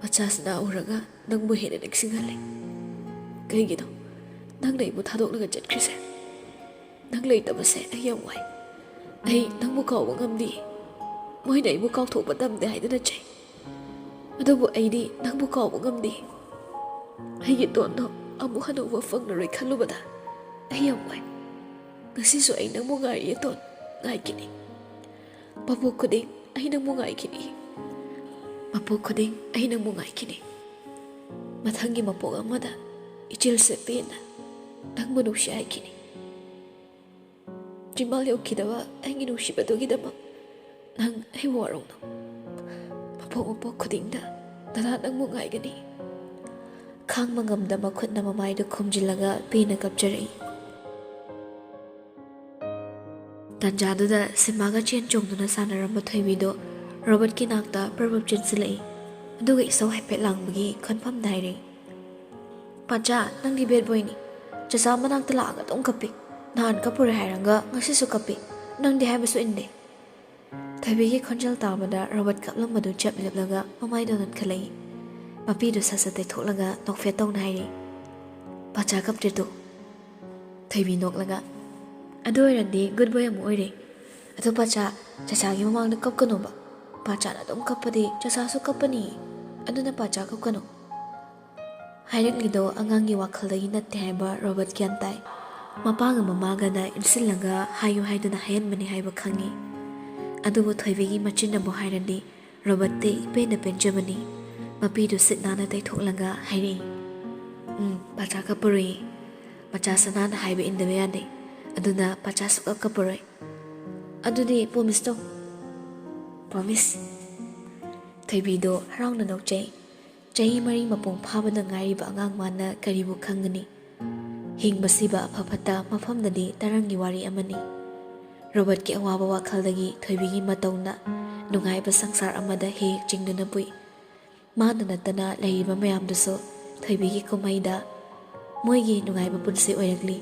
"ꯃꯆꯥꯁꯤꯅ ꯎꯔꯒ ꯅꯪꯕꯨ ꯍꯦꯟꯅ ꯅꯤꯡꯁꯤꯡꯍꯜꯂꯦ꯫ ꯀꯩꯒꯤꯅꯣ ꯅꯪꯅ ꯑꯩꯕꯨ ꯊꯥꯗꯣꯛꯂꯒ ꯆꯠꯈ꯭ꯔꯤꯁꯦ? ꯅꯪ ꯂꯩꯇꯕꯁꯦ ꯑꯩ ꯌꯥꯝ ꯋꯥꯏ꯫ ꯑꯩ ꯅꯪꯕꯨ ꯀꯥꯎꯕ ꯉꯝꯗꯦ꯫ ꯃꯣꯏꯅ ꯑꯩꯕꯨ ꯀꯥꯎꯊꯣꯛꯄ ꯇꯝꯗꯦ ꯍꯥꯏꯗꯨꯅ ꯆꯩ꯫ ꯑꯗꯨꯕꯨ ꯑꯩꯗꯤ ꯅꯪꯕꯨ ꯀꯥꯎꯕ ꯉꯝꯗꯦ꯫ ꯑꯩꯒꯤ ꯇꯣꯟꯗꯣ ꯑꯃꯨꯛ ꯍꯟꯅ ꯎꯕ ꯐꯪꯂꯔꯣꯏ ꯈꯜꯂꯨꯕꯗ ꯑꯩ ꯌꯥꯝ ꯋꯥꯏ꯫ ꯉꯁꯤꯁꯨ ꯑꯩ ꯅꯪꯕꯨ ꯉꯥꯏꯔꯤꯌꯦ ꯇꯣꯟ, ꯉꯥꯏꯈꯤꯅꯤ꯫ ꯃꯄꯣꯛ ꯈꯨꯗꯤꯡ ꯑꯩ ꯅꯪꯕꯨ ꯉꯥꯏꯈꯤꯅꯤ꯫ ꯃꯄꯣꯛ ꯈꯨꯗꯤꯡ ꯑꯩ ꯅꯪꯕꯨ ꯉꯥꯏꯈꯤꯅꯤ꯫ ꯃꯊꯪꯒꯤ ꯃꯄꯣꯛ ꯑꯃꯗ ꯏꯆꯤꯜꯁꯦ ꯄꯦꯟꯅ ꯅꯪꯕꯨ ꯅꯨꯡꯁꯤ ꯍꯥꯏꯈꯤꯅꯤ꯫ ꯆꯤꯝꯕꯥꯜ ꯌꯧꯈꯤꯗꯕ ꯑꯩꯒꯤ ꯅꯨꯡꯁꯤꯕꯗꯨꯒꯤꯗꯃꯛ ꯅꯪ ꯑꯩꯕꯨ ꯋꯥꯔꯧꯅꯨ꯫ ꯃꯄꯣꯛ ꯃꯄꯣꯛ ꯈꯨꯗꯤꯡꯗ ꯗꯗꯥ ꯅꯪꯕꯨ ꯉꯥꯏꯒꯅꯤ꯫" ꯈꯥꯡꯕ ꯉꯝꯗ ꯃꯈꯨꯠꯅ ꯃꯃꯥꯏꯗꯨ ꯈꯨꯝꯖꯤꯜꯂꯒ ꯄꯦꯟꯅ ꯀꯞꯆꯔꯛꯏ꯫ ꯇꯟꯖꯥꯗꯨꯗ ꯁꯤꯃꯥꯒ ꯆꯦꯟ ꯆꯣꯡꯗꯨꯅ ꯁꯥꯟꯅꯔꯝꯕ ꯊꯣꯏꯕꯤꯗꯣ ꯔꯣꯕꯔꯠꯀꯤ ꯅꯥꯛꯇ ꯄ꯭ꯔꯞ ꯄ꯭ꯔꯞ ꯆꯦꯟꯁꯤꯜꯂꯛꯏ꯫ ꯑꯗꯨꯒ ꯏꯁꯧ ꯍꯥꯏꯐꯦꯠ ꯂꯥꯡꯕꯒꯤ ꯈꯣꯟꯐꯝꯗ ꯍꯥꯏꯔꯛꯏ, "ꯄꯥꯆꯥ, ꯅꯪꯗꯤ ꯕꯦꯠ ꯕꯣꯏꯅꯤ꯫ ꯆꯆꯥ ꯃꯅꯥꯛꯇ ꯂꯥꯛꯑꯒ ꯑꯗꯨꯝ ꯀꯞꯄꯤ꯫ ꯅꯍꯥꯟ ꯀꯞꯄꯨꯔꯦ ꯍꯥꯏꯔꯒ ꯉꯁꯤꯁꯨ ꯀꯞꯄꯤ꯫ ꯅꯪꯗꯤ ꯍꯥꯏꯕꯁꯨ ꯏꯟꯗꯦ꯫" ꯊꯣꯏꯕꯤꯒꯤ ꯈꯣꯟꯖꯦꯜ ꯇꯥꯕꯗ ꯔꯣꯕꯔꯠ ꯀꯞꯂꯝꯕꯗꯨ ꯆꯞ ꯂꯦꯞꯂꯒ ꯃꯃꯥꯏꯗꯣ ꯅꯣꯟꯈꯠꯂꯛꯏ꯫ ꯃꯄꯤꯗꯨ ꯁꯠ ꯁꯠ ꯇꯩꯊꯣꯛꯂꯒ ꯅꯣꯛꯐꯦꯠ ꯇꯧꯅ ꯍꯥꯏꯔꯛꯏ, "ꯄꯥꯆꯥ ꯀꯞꯇ꯭ꯔꯦ ꯇꯨ꯫" ꯊꯣꯏꯕꯤ ꯅꯣꯛꯂꯒ, "ꯑꯗꯨ ꯑꯣꯏꯔꯗꯤ ꯒꯨꯗ ꯕꯣꯏ ꯑꯃꯨꯛ ꯑꯣꯏꯔꯦ꯫ ꯑꯗꯣ ꯄꯥꯆꯥ, ꯆꯆꯥꯒꯤ ꯃꯃꯥꯡꯗ ꯀꯞꯀꯅꯣꯕ꯫ ꯄꯥꯆꯥꯅ ꯑꯗꯨꯝ ꯀꯞꯄꯗꯤ ꯆꯆꯥꯁꯨ ꯀꯞꯄꯅꯤ꯫ ꯑꯗꯨꯅ ꯄꯥꯆꯥ ꯀꯞꯀꯅꯨ꯫" ꯍꯥꯏꯔꯛꯂꯤꯗꯣ ꯑꯉꯥꯡꯒꯤ ꯋꯥꯈꯜꯗꯒꯤ ꯅꯠꯇꯦ ꯍꯥꯏꯕ ꯔꯣꯕꯔꯠ ꯒ꯭ꯌꯥꯟ ꯇꯥꯏ꯫ ꯃꯄꯥꯒ ꯃꯃꯥꯒꯅ ꯏꯟꯁꯤꯜꯂꯒ ꯍꯥꯏꯌꯨ ꯍꯥꯏꯗꯨꯅ ꯍꯥꯏꯍꯟꯕꯅꯤ ꯍꯥꯏꯕ ꯈꯪꯉꯤ꯫ ꯑꯗꯨꯕꯨ ꯊꯣꯏꯕꯤꯒꯤ ꯃꯆꯤꯟꯅꯕꯨ ꯍꯥꯏꯔꯗꯤ ꯔꯣꯕꯔꯠꯇꯤ ꯏꯄꯦꯟꯅ ꯄꯦꯟꯖꯕꯅꯤ꯫ ꯃꯄꯤꯗꯨ ꯁꯤꯠ ꯅꯥꯟꯅ ꯇꯩꯊꯣꯛꯂꯒ ꯍꯥꯏꯔꯛꯏ, "ꯎꯝ, ꯄꯥꯆꯥ ꯀꯞꯄꯔꯣꯏꯌꯦ꯫ ꯃꯆꯥ ꯁꯅꯥꯅ ꯍꯥꯏꯕ ꯏꯟꯗꯕ ꯌꯥꯗꯦ꯫ ꯑꯗꯨꯅ ꯄꯥꯆꯥ ꯁꯨꯛꯀꯞ ꯀꯞꯄꯔꯣꯏ꯫ ꯑꯗꯨꯗꯤ ꯄ꯭ꯔꯣꯃꯤꯁ ꯇꯧ꯫" Promise꯫ ꯊꯣꯏꯕꯤꯗꯣ ꯍꯔꯥꯎꯅ ꯅꯣꯛꯆꯩ꯫ ꯆꯍꯤ ꯃꯔꯤ ꯃꯄꯨꯡ ꯐꯥꯕꯗ ꯉꯥꯏꯔꯤꯕ ꯑꯉꯥꯡ ꯃꯥꯅ ꯀꯔꯤꯕꯨ ꯈꯪꯒꯅꯤ? ꯍꯤꯡꯕꯁꯤꯕ ꯑꯐ ꯐꯠꯇ ꯃꯐꯝꯗꯗꯤ ꯇꯔꯪꯒꯤ ꯋꯥꯔꯤ ꯑꯃꯅꯤ꯫ ꯔꯣꯕꯔꯠꯀꯤ ꯑꯋꯥꯕ ꯋꯥꯈꯜꯗꯒꯤ ꯊꯣꯏꯕꯤꯒꯤ ꯃꯇꯧꯅ ꯅꯨꯡꯉꯥꯏꯕ ꯁꯪꯁꯥꯔ ꯑꯃꯗ ꯍꯦꯛ ꯍꯦꯛ ꯆꯤꯡꯗꯨꯅ ꯄꯨꯏ꯫ ꯃꯥꯅ ꯅꯠꯇꯅ ꯂꯩꯔꯤꯕ ꯃꯌꯥꯝꯗꯨꯁꯨ ꯊꯣꯏꯕꯤꯒꯤ ꯀꯨꯝꯍꯩꯗ ꯃꯣꯏꯒꯤ ꯅꯨꯡꯉꯥꯏꯕ ꯄꯨꯟꯁꯤ ꯑꯣꯏꯔꯛꯂꯤ꯫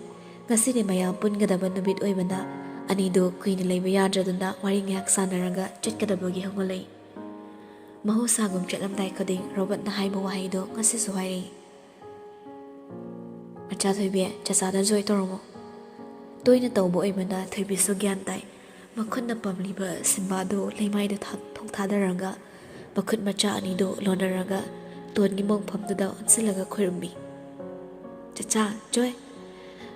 ꯉꯁꯤꯗꯤ ꯃꯌꯥꯝ ꯄꯨꯟꯒꯗꯕ ꯅꯨꯃꯤꯠ ꯑꯣꯏꯕꯅ ꯑꯅꯤꯗꯨ ꯀꯨꯏꯅ ꯂꯩꯕ ꯌꯥꯗ꯭ꯔꯗꯨꯅ ꯋꯥꯔꯤ ꯉꯥꯏꯍꯥꯛ ꯁꯥꯟꯅꯔꯒ ꯆꯠꯀꯗꯕꯒꯤ ꯍꯧꯒꯠꯂꯛꯏ꯫ ꯃꯍꯧꯁꯥꯒꯨꯝ ꯆꯠꯂꯝꯗꯥꯏ ꯈꯨꯗꯤꯡ ꯔꯣꯕꯔꯠꯅ ꯍꯥꯏꯕ ꯋꯥꯍꯩꯗꯣ ꯉꯁꯤꯁꯨ ꯍꯥꯏꯔꯛꯏ꯫ "ꯃꯆꯥ ꯊꯣꯏꯕꯤ, ꯆꯆꯥꯗ ꯖꯣꯏ ꯇꯧꯔꯝꯃꯣ꯫" ꯇꯣꯏꯅ ꯇꯧꯕ ꯑꯣꯏꯕꯅ ꯊꯣꯏꯕꯤꯁꯨ ꯒ꯭ꯌꯥꯟ ꯇꯥꯏ꯫ ꯃꯈꯨꯠꯅ ꯄꯝꯂꯤꯕ ꯁꯤꯝꯕꯥꯗꯨ ꯂꯩꯃꯥꯏꯗ ꯊꯥ-, ꯊꯣꯡ ꯊꯥꯗꯔꯒ ꯃꯈꯨꯠ ꯃꯆꯥ ꯑꯅꯤꯗꯨ ꯂꯣꯟꯅꯔꯒ ꯇꯣꯟꯒꯤ ꯃꯣꯡꯐꯝꯗꯨꯗ ꯑꯣꯟꯁꯤꯜꯂꯒ ꯈꯨꯔꯨꯝꯃꯤ꯫ "ꯆꯆꯥ, ꯖꯣꯏ,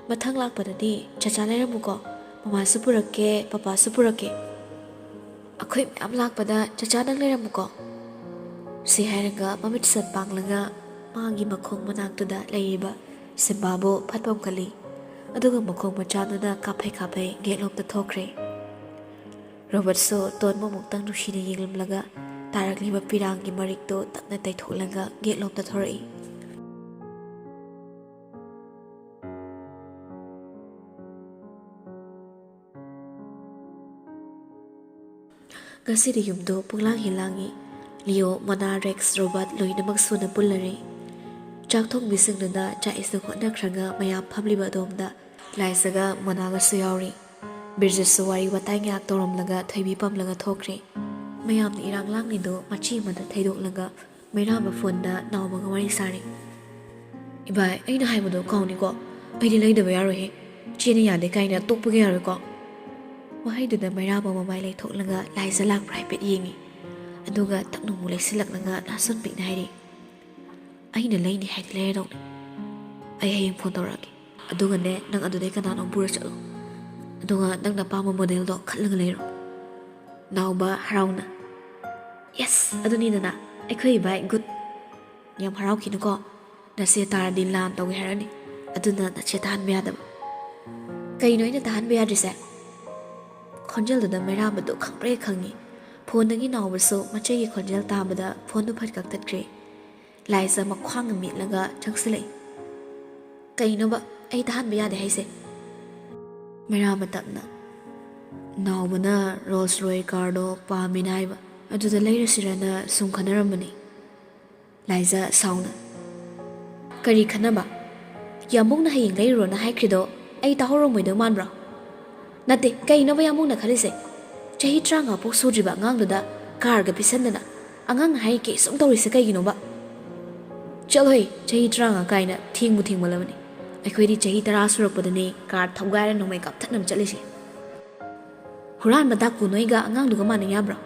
ꯃꯊꯪ ꯂꯥꯛꯄꯗꯗꯤ ꯆꯆꯥ ꯂꯩꯔꯝꯃꯨꯀꯣ꯫ ꯃꯃꯥꯁꯨ ꯄꯨꯔꯛꯀꯦ, ꯄꯄꯥꯁꯨ ꯄꯨꯔꯛꯀꯦ꯫ ꯑꯩꯈꯣꯏ ꯃꯌꯥꯝ ꯂꯥꯛꯄꯗ ꯆꯆꯥ ꯅꯪ ꯂꯩꯔꯝꯃꯨꯀꯣ꯫" ꯁꯤ ꯍꯥꯏꯔꯒ ꯃꯃꯤꯠ ꯁꯠ ꯄꯥꯡꯂꯒ ꯃꯥꯒꯤ ꯃꯈꯣꯡ ꯃꯅꯥꯛꯇꯨꯗ ꯂꯩꯔꯤꯕ ꯁꯤꯝꯕꯥꯕꯨ ꯐꯠ ꯄꯝꯈꯠꯂꯤ꯫ ꯑꯗꯨꯒ ꯃꯈꯣꯡ ꯃꯆꯥꯗꯨꯅ ꯀꯥꯞꯐꯩ ꯀꯥꯞꯐꯩ ꯒꯦꯠꯂꯣꯝꯗ ꯊꯣꯛꯈ꯭ꯔꯦ꯫ ꯔꯣꯕꯔꯠꯁꯨ ꯇꯣꯟꯕꯨ ꯑꯃꯨꯛꯇꯪ ꯅꯨꯡꯁꯤꯅ ꯌꯦꯡꯂꯝꯂꯒ ꯇꯥꯔꯛꯂꯤꯕ ꯄꯤꯔꯥꯡꯒꯤ ꯃꯔꯤꯛꯇꯨ ꯇꯞꯅ ꯇꯩꯊꯣꯛꯂꯒ ꯒꯦꯠꯂꯣꯝꯗ ꯊꯣꯔꯛꯏ꯫ ꯉꯁꯤꯗꯤ ꯌꯨꯝꯗꯣ ꯄꯨꯡꯂꯥꯡ ꯍꯦꯛ ꯂꯥꯡꯉꯤ꯫ ꯂꯤꯑꯣ, ꯃꯣꯅꯥ, ꯔꯦꯛꯁ, ꯔꯣꯕꯥꯔꯠ ꯂꯣꯏꯅꯃꯛ ꯁꯨꯅ ꯄꯨꯜꯂꯔꯦ꯫ ꯆꯥꯛ ꯊꯣꯡꯕꯤꯁꯤꯡꯗꯨꯅ ꯆꯥꯛ ꯏꯁꯤꯡ ꯍꯣꯠꯅꯈ꯭ꯔꯒ ꯃꯌꯥꯝ ꯐꯝꯂꯤꯕ ꯑꯗꯣꯝꯗ ꯂꯥꯏꯖꯒ ꯃꯣꯅꯥꯒꯁꯨ ꯌꯥꯎꯔꯤ꯫ ꯕꯤꯔꯖꯤꯠꯁꯨ ꯋꯥꯔꯤ ꯋꯥꯇꯥꯏ ꯉꯥꯏꯍꯥꯛ ꯇꯧꯔꯝꯂꯒ ꯊꯣꯏꯕꯤ ꯄꯝꯂꯒ ꯊꯣꯛꯈ꯭ꯔꯦ꯫ ꯃꯌꯥꯝꯅ ꯏꯔꯥꯡ ꯂꯥꯡꯂꯤꯗꯨ ꯃꯆꯤ ꯑꯃꯗ ꯊꯩꯗꯣꯛꯂꯒ ꯃꯩꯔꯥꯕ ꯐꯣꯟꯗ ꯅꯥꯎꯕꯒ ꯋꯥꯔꯤ ꯁꯥꯔꯤ꯫ "ꯏꯕꯥꯏ, ꯑꯩꯅ ꯍꯥꯏꯕꯗꯣ ꯀꯥꯎꯅꯤꯀꯣ꯫ ꯑꯩꯗꯤ ꯂꯩꯗꯕ ꯌꯥꯔꯣꯏꯍꯦ꯫ ꯆꯦꯅ ꯌꯥꯗꯦ ꯀꯥꯏꯅ ꯇꯣꯛꯄꯒ ꯌꯥꯔꯣꯏꯀꯣ?" ꯋꯥꯍꯩꯗꯨꯗ ꯃꯩꯔꯥꯕ ꯃꯃꯥꯏ ꯂꯩꯊꯣꯛꯂꯒ ꯂꯥꯏꯖ ꯂꯥꯛꯄ꯭ꯔꯥ ꯍꯥꯏꯐꯦꯠ ꯌꯦꯡꯉꯤ꯫ ꯑꯗꯨꯒ ꯇꯞꯅ ꯑꯃꯨꯛ ꯂꯩꯁꯤꯜꯂꯛꯂꯒ ꯂꯥꯁꯟ ꯄꯤꯛꯅ ꯍꯥꯏꯔꯤ, "ꯑꯩꯅ ꯂꯩꯅꯤ ꯍꯥꯏꯗꯤ ꯂꯩꯔꯗꯧꯅꯤ꯫ ꯑꯩ ꯍꯌꯦꯡ ꯐꯣꯟ ꯇꯧꯔꯛꯑꯒꯦ꯫ ꯑꯗꯨꯒꯅꯦ, ꯅꯪ ꯑꯗꯨꯗꯩ ꯀꯅꯥꯅꯣꯝ ꯄꯨꯔ ꯆꯠꯂꯣ꯫ ꯑꯗꯨꯒ ꯅꯪꯅ ꯑꯄꯥꯝꯕ ꯃꯣꯗꯦꯜꯗꯣ ꯈꯜꯂꯒ ꯂꯩꯔꯣ꯫" ꯅꯥꯎꯕ ꯍꯔꯥꯎꯅ, "ꯌꯦꯁ, ꯑꯗꯨꯅꯤꯗꯅ ꯑꯩꯈꯣꯏ ꯏꯕꯥꯏ, ꯒꯨꯗ꯫ ꯌꯥꯝ ꯍꯔꯥꯎꯈꯤꯅꯨꯀꯣ꯫ ꯅꯆꯦ ꯇꯥꯔꯗꯤ ꯂꯥꯟ ꯇꯧꯒꯦ ꯍꯥꯏꯔꯅꯤ꯫ ꯑꯗꯨꯅ ꯅꯆꯦ ꯇꯥꯍꯟꯕ ꯌꯥꯗꯕ꯫" "ꯀꯩꯅꯣ ꯑꯩꯅ ꯇꯥꯍꯟꯕ ꯌꯥꯗ꯭ꯔꯤꯁꯦ?" ꯈꯣꯟꯖꯦꯜꯗꯨꯗ ꯃꯩꯔꯥꯕꯗꯣ ꯈꯪꯄ꯭ꯔꯦꯛ ꯈꯪꯉꯤ꯫ ꯐꯣꯟꯗꯒꯤ ꯅꯥꯎꯕꯁꯨ ꯃꯆꯦꯒꯤ ꯈꯣꯟꯖꯦꯜ ꯇꯥꯕꯗ ꯐꯣꯟꯗꯨ ꯐꯠ ꯀꯛꯊꯠꯈ꯭ꯔꯦ꯫ ꯂꯥꯏꯖ ꯃꯈ꯭ꯋꯥꯡꯅ ꯃꯤꯠꯂꯒ ꯆꯪꯁꯤꯜꯂꯛꯏ꯫ "ꯀꯩꯅꯣꯕ ꯑꯩ ꯇꯥꯍꯟꯕ ꯌꯥꯗꯦ ꯍꯥꯏꯁꯦ?" ꯃꯩꯔꯥꯕ ꯇꯞꯅ, "ꯅꯥꯎꯕꯅ ꯔꯣꯜꯁ ꯔꯣꯏ ꯀꯥꯔꯗꯣ ꯄꯥꯝꯃꯦꯅ ꯍꯥꯏꯕ, ꯑꯗꯨꯗ ꯂꯩꯔꯁꯤꯔꯅ ꯁꯨꯝ ꯈꯟꯅꯔꯝꯕꯅꯤ꯫" ꯂꯥꯏꯖ ꯁꯥꯎꯅ, "ꯀꯔꯤ ꯈꯟꯅꯕ? ꯌꯥꯝꯕꯨꯡꯅ ꯍꯌꯦꯡ ꯂꯩꯔꯨꯔꯣꯅ ꯍꯥꯏꯈ꯭ꯔꯤꯗꯣ ꯑꯩ ꯇꯥꯍꯧꯔꯝꯃꯣꯏꯗꯧ ꯃꯥꯟꯕ꯭ꯔꯣ? ꯅꯠꯇꯦ, ꯀꯩꯅꯣꯕ ꯌꯥꯝꯕꯨꯡꯅ ꯈꯜꯂꯤꯁꯦ? ꯆꯍꯤ ꯇꯔꯥꯃꯉꯥ ꯄꯣꯛ ꯁꯨꯗ꯭ꯔꯤꯕ ꯑꯉꯥꯡꯗꯨꯗ ꯀꯥꯔꯒ ꯄꯤꯁꯟꯗꯅ ꯑꯉꯥꯡꯅ ꯍꯥꯏꯔꯤ ꯀꯩꯁꯨꯝ ꯇꯧꯔꯤꯁꯦ ꯀꯩꯒꯤꯅꯣꯕ? ꯆꯠꯂꯣꯍꯦ, ꯆꯍꯤ ꯇꯔꯥꯃꯉꯥ ꯀꯥꯏꯅ ꯊꯦꯡꯕꯨ ꯊꯦꯡꯃꯜꯂꯕꯅꯤ꯫ ꯑꯩꯈꯣꯏꯗꯤ ꯆꯍꯤ ꯇꯔꯥ ꯁꯨꯔꯛꯄꯗꯅꯦ ꯀꯥꯔ ꯊꯧꯒꯥꯏꯔ ꯅꯣꯡꯃꯩ ꯀꯥꯞꯊꯠꯅꯕ ꯆꯠꯂꯤꯁꯦ꯫ ꯍꯨꯔꯥꯟꯕ ꯗꯥꯀꯨ ꯅꯣꯏꯒ ꯑꯉꯥꯡꯗꯨꯒ ꯃꯥꯟꯅ ꯌꯥꯕ꯭ꯔꯣ?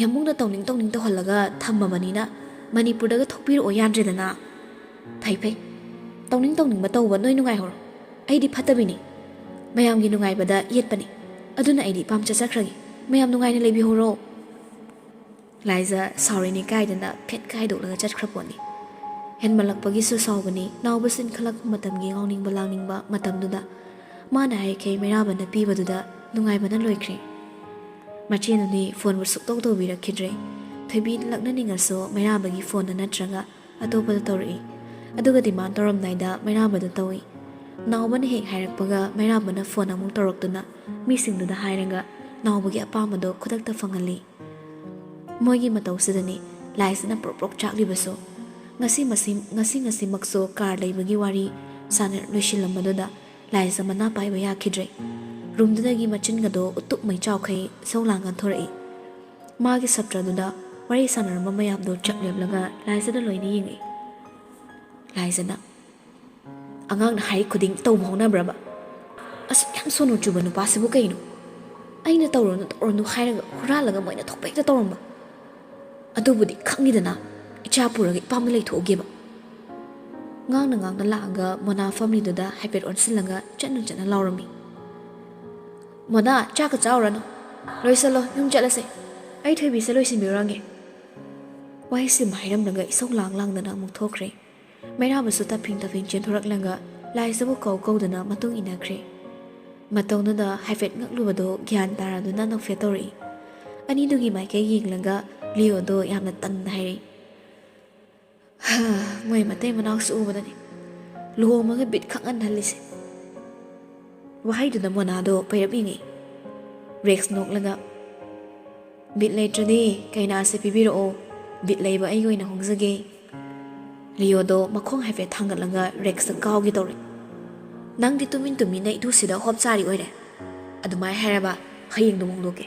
ꯌꯥꯝꯕꯨꯡꯅ ꯇꯧꯅꯤꯡ ꯇꯧꯅꯤꯡ ꯇꯧꯍꯜꯂꯒ ꯊꯝꯃꯕꯅꯤꯅ ꯃꯅꯤꯄꯨꯔꯗꯒ ꯊꯣꯛꯄꯤꯔꯛꯑꯣ ꯌꯥꯗ꯭ꯔꯦꯗꯅ꯫ ꯐꯩ ꯐꯩ, ꯇꯧꯅꯤꯡ ꯇꯧꯅꯤꯡꯕ ꯇꯧꯕ ꯅꯣꯏ ꯅꯨꯡꯉꯥꯏꯍꯧꯔꯣ꯫ ꯑꯩꯗꯤ ꯐꯠꯇꯕꯤꯅꯤ, ꯃꯌꯥꯝꯒꯤ ꯅꯨꯡꯉꯥꯏꯕꯗ ꯌꯦꯠꯄꯅꯤ꯫ ꯑꯗꯨꯅ ꯑꯩꯗꯤ ꯏꯄꯥꯝ ꯆꯠꯆꯈ꯭ꯔꯒꯦ꯫ ꯃꯌꯥꯝ ꯅꯨꯡꯉꯥꯏꯅ ꯂꯩꯕꯤꯍꯧꯔꯣ꯫" ꯂꯥꯏꯖ ꯁꯥꯎꯔꯤꯅꯤ ꯀꯥꯏꯗꯅ ꯐꯦꯠ ꯀꯥꯏꯗꯣꯛꯂꯒ ꯆꯠꯈ꯭ꯔ ꯄꯣꯠꯅꯤ꯫ ꯍꯦꯟꯃꯜꯂꯛꯄꯒꯤꯁꯨ ꯁꯥꯎꯕꯅꯤ꯫ ꯅꯥꯎꯕꯁꯨ ꯏꯟꯈꯠꯂꯛꯄ ꯃꯇꯝꯒꯤ ꯉꯥꯎꯅꯤꯡꯕ ꯂꯥꯡꯅꯤꯡꯕ ꯃꯇꯝꯗꯨꯗ ꯃꯥꯅ ꯍꯥꯏꯈꯩ ꯃꯩꯔꯥꯕꯅ ꯄꯤꯕꯗꯨꯗ ꯅꯨꯡꯉꯥꯏꯕꯅ ꯂꯣꯏꯈ꯭ꯔꯦ꯫ ꯃꯆꯦꯅꯅꯤ ꯐꯣꯟꯕꯨ ꯁꯨꯛꯇꯧ ꯇꯧꯕꯤꯔꯛꯈꯤꯗ꯭ꯔꯦ꯫ ꯊꯣꯏꯕꯤ ꯂꯛꯅꯅꯤꯡꯉꯁꯨ ꯃꯩꯔꯥꯕꯒꯤ ꯐꯣꯟꯗ ꯅꯠꯇ꯭ꯔꯒ ꯑꯇꯣꯞꯄꯗ ꯇꯧꯔꯛꯏ꯫ ꯑꯗꯨꯒ ꯗꯤꯃꯥꯟ ꯇꯧꯔꯝꯗꯥꯏꯗ ꯃꯩꯔꯥꯕꯗ ꯇꯧꯏ꯫ ꯅꯥꯎꯕꯅ ꯍꯦꯛ ꯍꯥꯏꯔꯛꯄꯒ ꯃꯩꯔꯥꯕꯅ ꯐꯣꯟ ꯑꯃꯨꯛ ꯇꯧꯔꯛꯇꯨꯅ ꯃꯤꯁꯤꯡꯗꯨꯗ ꯍꯥꯏꯔꯒ ꯅꯥꯎꯕꯒꯤ ꯑꯄꯥꯝꯕꯗꯣ ꯈꯨꯗꯛꯇ ꯐꯪꯍꯜꯂꯤ꯫ ꯃꯣꯏꯒꯤ ꯃꯇꯧꯁꯤꯗꯅꯤ ꯂꯥꯏꯁꯤꯅ ꯄ꯭ꯔꯣꯛ ꯄ꯭ꯔꯣꯛ ꯆꯥꯛꯂꯤꯕꯁꯨ꯫ ꯉꯁꯤ ꯃꯁꯤ-, ꯉꯁꯤ ꯉꯁꯤꯃꯛꯁꯨ ꯀꯥꯔ ꯂꯩꯕꯒꯤ ꯋꯥꯔꯤ ꯁꯥꯟꯅ ꯂꯣꯏꯁꯤꯜꯂꯝꯕꯗꯨꯗ ꯂꯥꯏꯖ ꯃꯅꯥ ꯄꯥꯏꯕ ꯌꯥꯈꯤꯗ꯭ꯔꯦ꯫ ꯔꯨꯝꯗꯨꯗꯒꯤ ꯃꯆꯤꯟꯒꯗꯣ ꯎꯇꯨꯞ ꯃꯩ ꯆꯥꯎꯈꯩ ꯏꯁꯧ ꯂꯥꯡꯉ ꯊꯣꯔꯛꯏ꯫ ꯃꯥꯒꯤ ꯁꯞꯇ꯭ꯔꯗꯨꯗ ꯋꯥꯔꯤ ꯁꯥꯟꯅꯔꯝꯕ ꯃꯌꯥꯝꯗꯣ ꯆꯞ ꯂꯦꯞꯂꯒ ꯂꯥꯏꯖꯗ ꯂꯣꯏꯅ ꯌꯦꯡꯉꯛꯏ꯫ ꯂꯥꯏꯖꯅ, "ꯑꯉꯥꯡꯅ ꯍꯥꯏ ꯈꯨꯗꯤꯡ ꯇꯧꯕ ꯍꯧꯅꯕ꯭ꯔꯕ? ꯑꯁꯨꯛ ꯌꯥꯝ ꯁꯣꯅꯨ ꯆꯨꯕ ꯅꯨꯄꯥꯁꯤꯕꯨ ꯀꯩꯅꯣ? ꯑꯩꯅ ꯇꯧꯔꯨꯅꯨ ꯇꯧꯔꯨꯅꯨ ꯍꯥꯏꯔꯒ ꯍꯨꯔꯥꯜꯂꯒ ꯃꯣꯏꯅ ꯊꯣꯛꯄ ꯍꯦꯛꯇ ꯇꯧꯔꯝꯕ꯫ ꯑꯗꯨꯕꯨꯗꯤ ꯈꯪꯉꯤꯗꯅ, ꯏꯆꯥ ꯄꯨꯔꯒ ꯏꯄꯥꯝꯗ ꯂꯩꯊꯣꯛꯎꯒꯦꯕ꯫" ꯉꯥꯡꯅ ꯉꯥꯡꯅ ꯂꯥꯛꯑꯒ ꯃꯣꯅꯥ ꯐꯝꯂꯤꯗꯨꯗ ꯍꯥꯏꯐꯦꯠ ꯑꯣꯟꯁꯤꯜꯂꯒ ꯆꯠꯅ ꯆꯠꯅ ꯂꯥꯎꯔꯝꯃꯤ꯫ "ꯃꯣꯅꯥ, ꯆꯥꯛꯀ ꯆꯥꯎꯔꯅꯨ꯫ ꯂꯣꯏꯁꯜꯂꯣ, ꯌꯨꯝ ꯆꯠꯂꯁꯦ꯫ ꯑꯩ ꯊꯣꯏꯕꯤꯁꯦ ꯂꯣꯏꯁꯤꯟꯕꯤꯔꯨꯔꯒꯦ꯫" ꯋꯥꯍꯩꯁꯤꯃ ꯍꯥꯏꯔꯝꯂꯒ ꯏꯁꯧ ꯂꯥꯡ ꯂꯥꯡꯗꯅ ꯑꯃꯨꯛ ꯊꯣꯛꯈ꯭ꯔꯦ꯫ ꯃꯩꯔꯥꯕꯁꯨ ꯇꯞꯐꯤꯡ ꯇꯞꯐꯤꯡ ꯆꯦꯟꯊꯣꯔꯛꯂꯒ ꯂꯥꯏꯖꯕꯨ ꯀꯧ ꯀꯧꯗꯅ ꯃꯇꯨꯡ ꯏꯟꯅꯈ꯭ꯔꯦ꯫ ꯃꯇꯧꯗꯨꯗ ꯍꯥꯏꯐꯦꯠ ꯉꯛꯂꯨꯕꯗꯣ ꯒ꯭ꯌꯥꯟ ꯇꯥꯔꯗꯨꯅ ꯅꯣꯛꯐꯦꯠ ꯇꯧꯔꯛꯏ꯫ ꯑꯅꯤꯗꯨꯒꯤ ꯃꯥꯏꯀꯩ ꯌꯦꯡꯂꯒ ꯂꯤꯌꯣꯗꯣ ꯌꯥꯝꯅ ꯇꯟꯅ ꯍꯥꯏꯔꯛꯏ꯫ "ꯍꯥ, ꯃꯣꯏ ꯃꯇꯩ ꯃꯅꯥꯎꯁꯨ ꯎꯕꯗꯅꯤ ꯂꯨꯍꯣꯡꯕꯒ ꯕꯤꯠ ꯈꯛ ꯍꯟꯍꯜꯂꯤꯁꯦ"꯫ ꯋꯥꯍꯩꯗꯨꯗ ꯃꯣꯅꯥꯗꯣ ꯄꯩꯔꯞ ꯌꯦꯡꯉꯛꯏ꯫ ꯔꯦꯛꯁ ꯅꯣꯛꯂꯒ, "ꯕꯤꯠ ꯂꯩꯇ꯭ꯔꯗꯤ ꯀꯩꯅꯥꯁꯦ ꯄꯤꯕꯤꯔꯛꯑꯣ, ꯕꯤꯠ ꯂꯩꯕ ꯑꯩꯒꯤ ꯑꯣꯏꯅ ꯍꯣꯡꯖꯒꯦ"꯫ ꯂꯤꯌꯣꯗꯣ ꯃꯈꯣꯡ ꯍꯥꯏꯐꯦꯠ ꯊꯥꯡꯒꯠꯂꯒ ꯔꯦꯛꯁꯇ ꯀꯥꯎꯒꯦ ꯇꯧꯔꯦ꯫ "ꯅꯪꯗꯤ ꯇꯨꯃꯤꯟ ꯇꯨꯃꯤꯟꯅ ꯏꯇꯨꯁꯤꯗ ꯍꯣꯞ ꯆꯥꯔꯤ ꯑꯣꯏꯔꯦ꯫ ꯑꯗꯨꯃꯥꯏꯅ ꯍꯥꯏꯔꯕ ꯍꯌꯦꯡꯗꯣ ꯍꯣꯡꯗꯣꯛꯀꯦ"꯫